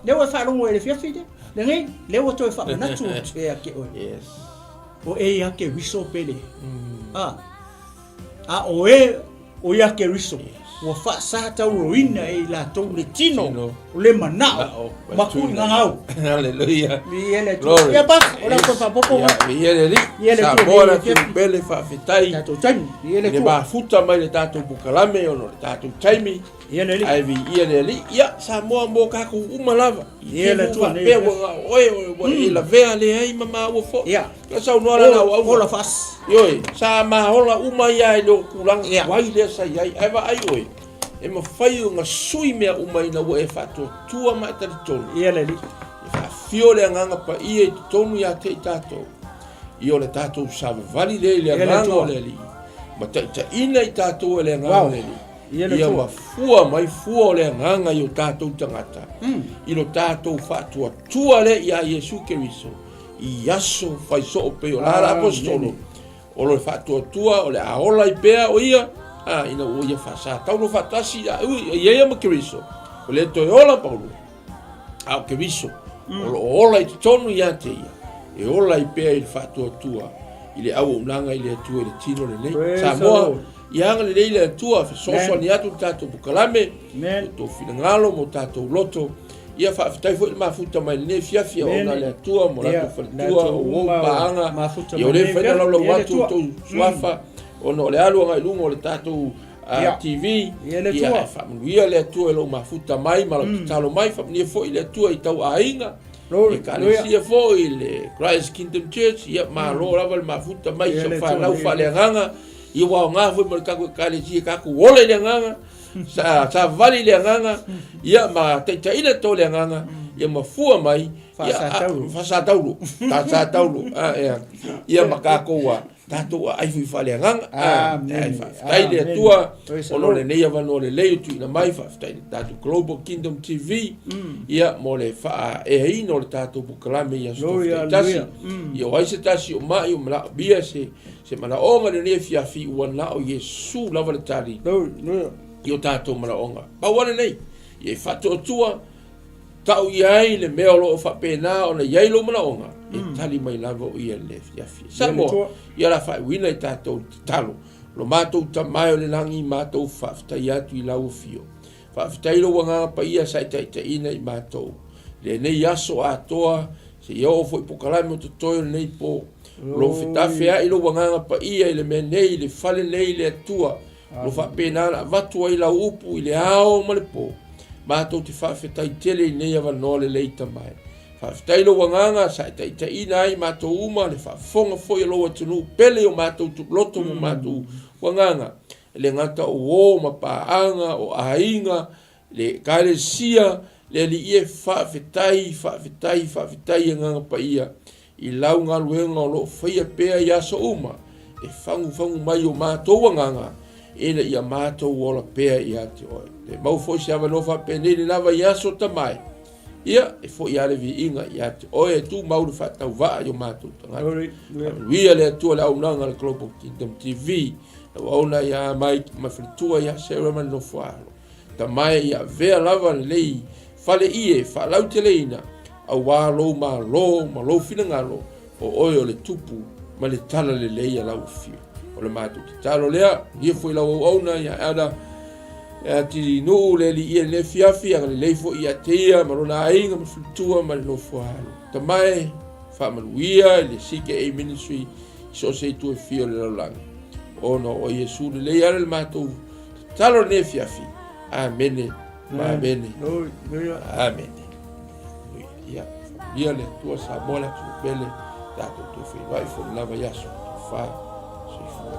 lea ua e faalogo i le afiafi lea, lenei, lea ua toe faamanatu atu ia te oe. Yes. O e ia Keriso pele. A, a o e o ia Keriso, ua faasatauroina e i latou le tino, o le manao, ma tuuigagau. Hallelujah. Viia le Atua. Glory. Ia pa, o le toe faaopoopo Ia, viia le Alii. Viia le Atua, Samoa viia le le atunuu afiafi. pele, faafetai. Tatou taimi. Viia le I le Atua. mafuta mai le tatou polokalame ona o le tatou taimi. Viia le Alii. Ae viia le Alii. Ia, Samoa mo kakou uma lava. I Viia le te Atua nei faapea afiafi. ua na o oe, ua e lavea leai ma maua foi. Ia. Na saunoa la lau auga. Ola faasi. Ioe, sa maola uma ia i le tulaga Ia. tuai lea sa i ai. Ae vaai oe, e mafai ona sui mea uma ina ua e faatuatua ma e talitonu. Ia le Alii. E faafio le agaga paia i totonu ia te i tatou. Ia o le tatou savavali lea i le Ia le agaga Atua. o le Alii. Ma taitaiina i tatou e le agaga Wow. o le Alii. Ia le Ia Atua. ma fua mai fua o le agaga i o tatou tagata. I lo tatou faatuatua lea ia Iesu Keriso. I aso fai soo pei o la la apostolo. O lo faatuatua o le a ola ai pea o ia, a, ina ua ia faasataulo faatasi a ui, ia ia ma Keriso. O le toe ola Paulo, a o Keriso, o lo o ola i totonu ia te ia, e ola ai pea i le faatuatua i le auaunaga i le Atua i le tino lenei. Praise the Samoa, Lord. ia agalelei le Atua, fesoasoani atu le tatou polokalame, Amen. o tou finagalo ma o tatou loto. Ia faafetai foi le mafuta mai lenei afiafi a ona le Atua mo latou faletua, o uo paaga, ia o le mafai ona laulau atu o tou suafa, ona o le alu agai i luga o le tatou TV, Ia le ia Atua. e faamanuia le Atua i lou mafuta mai ma lau tatalo mai, faamanuia foi le Atua i tau aiga. Ekalesia foi le Christ Kingdom Church, ia malo lava le mafuta mai i sau fanau faaleagaga, ia ua aoga foi mo le tatou ekalesia tatou ola i le agaga, sa savali i le agaga, ia ma taitaiina to le agaga, ia ma fua mai, faasatauro, faasatauro, ia ma tatou a tatou aai foi faaleagaga. Ae faafetai i le Atua ona o lenei avanoa lelei ua tuuina mai, faafetai i le tatou Global Kingdom TV ia mo le faaeaina o le tatou polokalame i aso taitasi. Ia o ai se tasi o mai o manaomia se se manaoga i lenei afiafi, ua na o Iesu lava le tali i o tatou manaoga. Pau lava lenei, ia e faatuatua Tau i ai le mea o lo o faapena ona i ai lou manaoga, e tali mai lava o ia i le afiafi. Samoa, ia la faaiuina i tatou le tatalo. Lo matou Tama e o le lagi, matou faafetai atu i lau afio. Faafetai lou Agaga Paia sa e taitaiina i matou. Lenei aso atoa, seia oo foi pokalame o totoe o lenei po. O lo o fetafeai lou Agaga Paia i le mea nei, i le fale nei i le Atua. O lo o faapena ona avatu ai lau upu i le ao ma le po. Matou te faafetai tele i nei avanoa lelei Tama e. Faafetai lou agaga sa e taitaiina ai matou uma, le faafofoga foi a lou atunuu pele i o matou loto ma matou agaga, e le gata o uo ma paaga, o aiga, le Ekalesia, le Alii e, faafetai, faafetai, faafetai Agaga Paia i lau galuega o lo o faia pea i aso uma, e fagufagu mai o matou agaga, ina ia matou ola pea ia te oe. Toe maua foi se avanoa faapenei le lava i aso Tama e, ia, e foi lava le viiga ia te oe e tumau le faatauvaa i o matou tagata. Faamanuia le Atua le auaunaga a le Global Kingdom TV, lau auauna ia Mike ma faletua ia Sarah ma le nofo alo. Tama e, ia avea lava lenei fale ie faalauteleina, aua lou malo ma lou finagalo, o oe o le tupu ma le talalelei a lau afio. O le matou tatalo lea, ia foi lau auauna ia Elder Atinuu le alii i lenei afiafi, agalelei foi ia te ia ma lona aiga ma faletua ma le nofo alo. Tama e, faamanuia i le CKA Ministry i so o se itu e fia o le lalolagi. Ona o Iesu lelei ala le matou tatalo i lenei afiafi. Amene ma amene. Amene. Ia, faamanuia le Atua Samoa le atunuu pele, tatou toe feiloai foi le lava i aso. Tofa, soifua.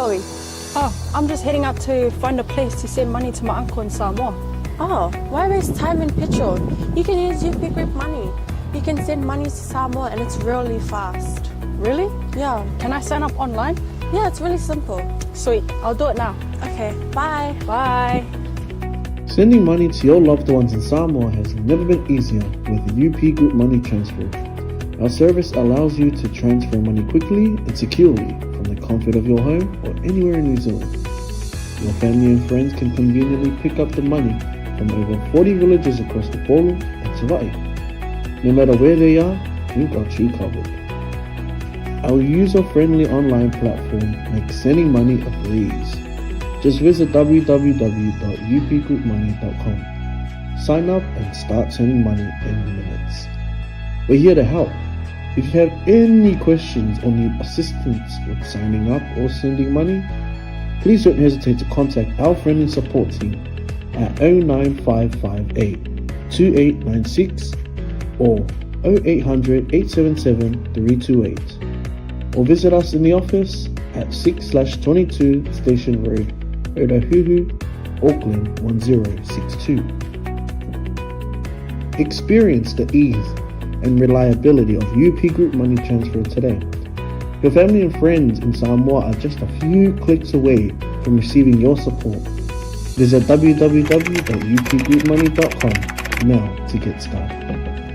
going? Oh, I'm just heading out to find a place to send money to my uncle in Samoa. Oh, why waste time and petrol? You can use UP Group Money. You can send money to Samoa and it's really fast. Really? Yeah. Can I sign up online? Yeah, it's really simple. Sweet, I'll do it now. Okay, bye. Bye. Sending money to your loved ones in Samoa has never been easier with UP Group Money Transfer. Our service allows you to transfer money quickly and securely from the comfort of your home or anywhere in New Zealand. Your family and friends can conveniently pick up the money from over 40 villages across the Polo and Savai'i. No matter where they are, we've got you covered. Our user-friendly online platform makes sending money a breeze. Just visit www.upgroupmoney.com. Sign up and start sending money in minutes. We're here to help. If you have any questions or need assistance with signing up or sending money, please don't hesitate to contact our friendly support team at 09558 2896 or 0800 877 328 or visit us in the office at 6 22 Station Road, Otahuhu, Auckland 1062. Experience the ease and reliability of UP Group Money Transfer today. Your family and friends in Samoa are just a few clicks away from receiving your support. Visit www.upgroupmoney.com now to get started.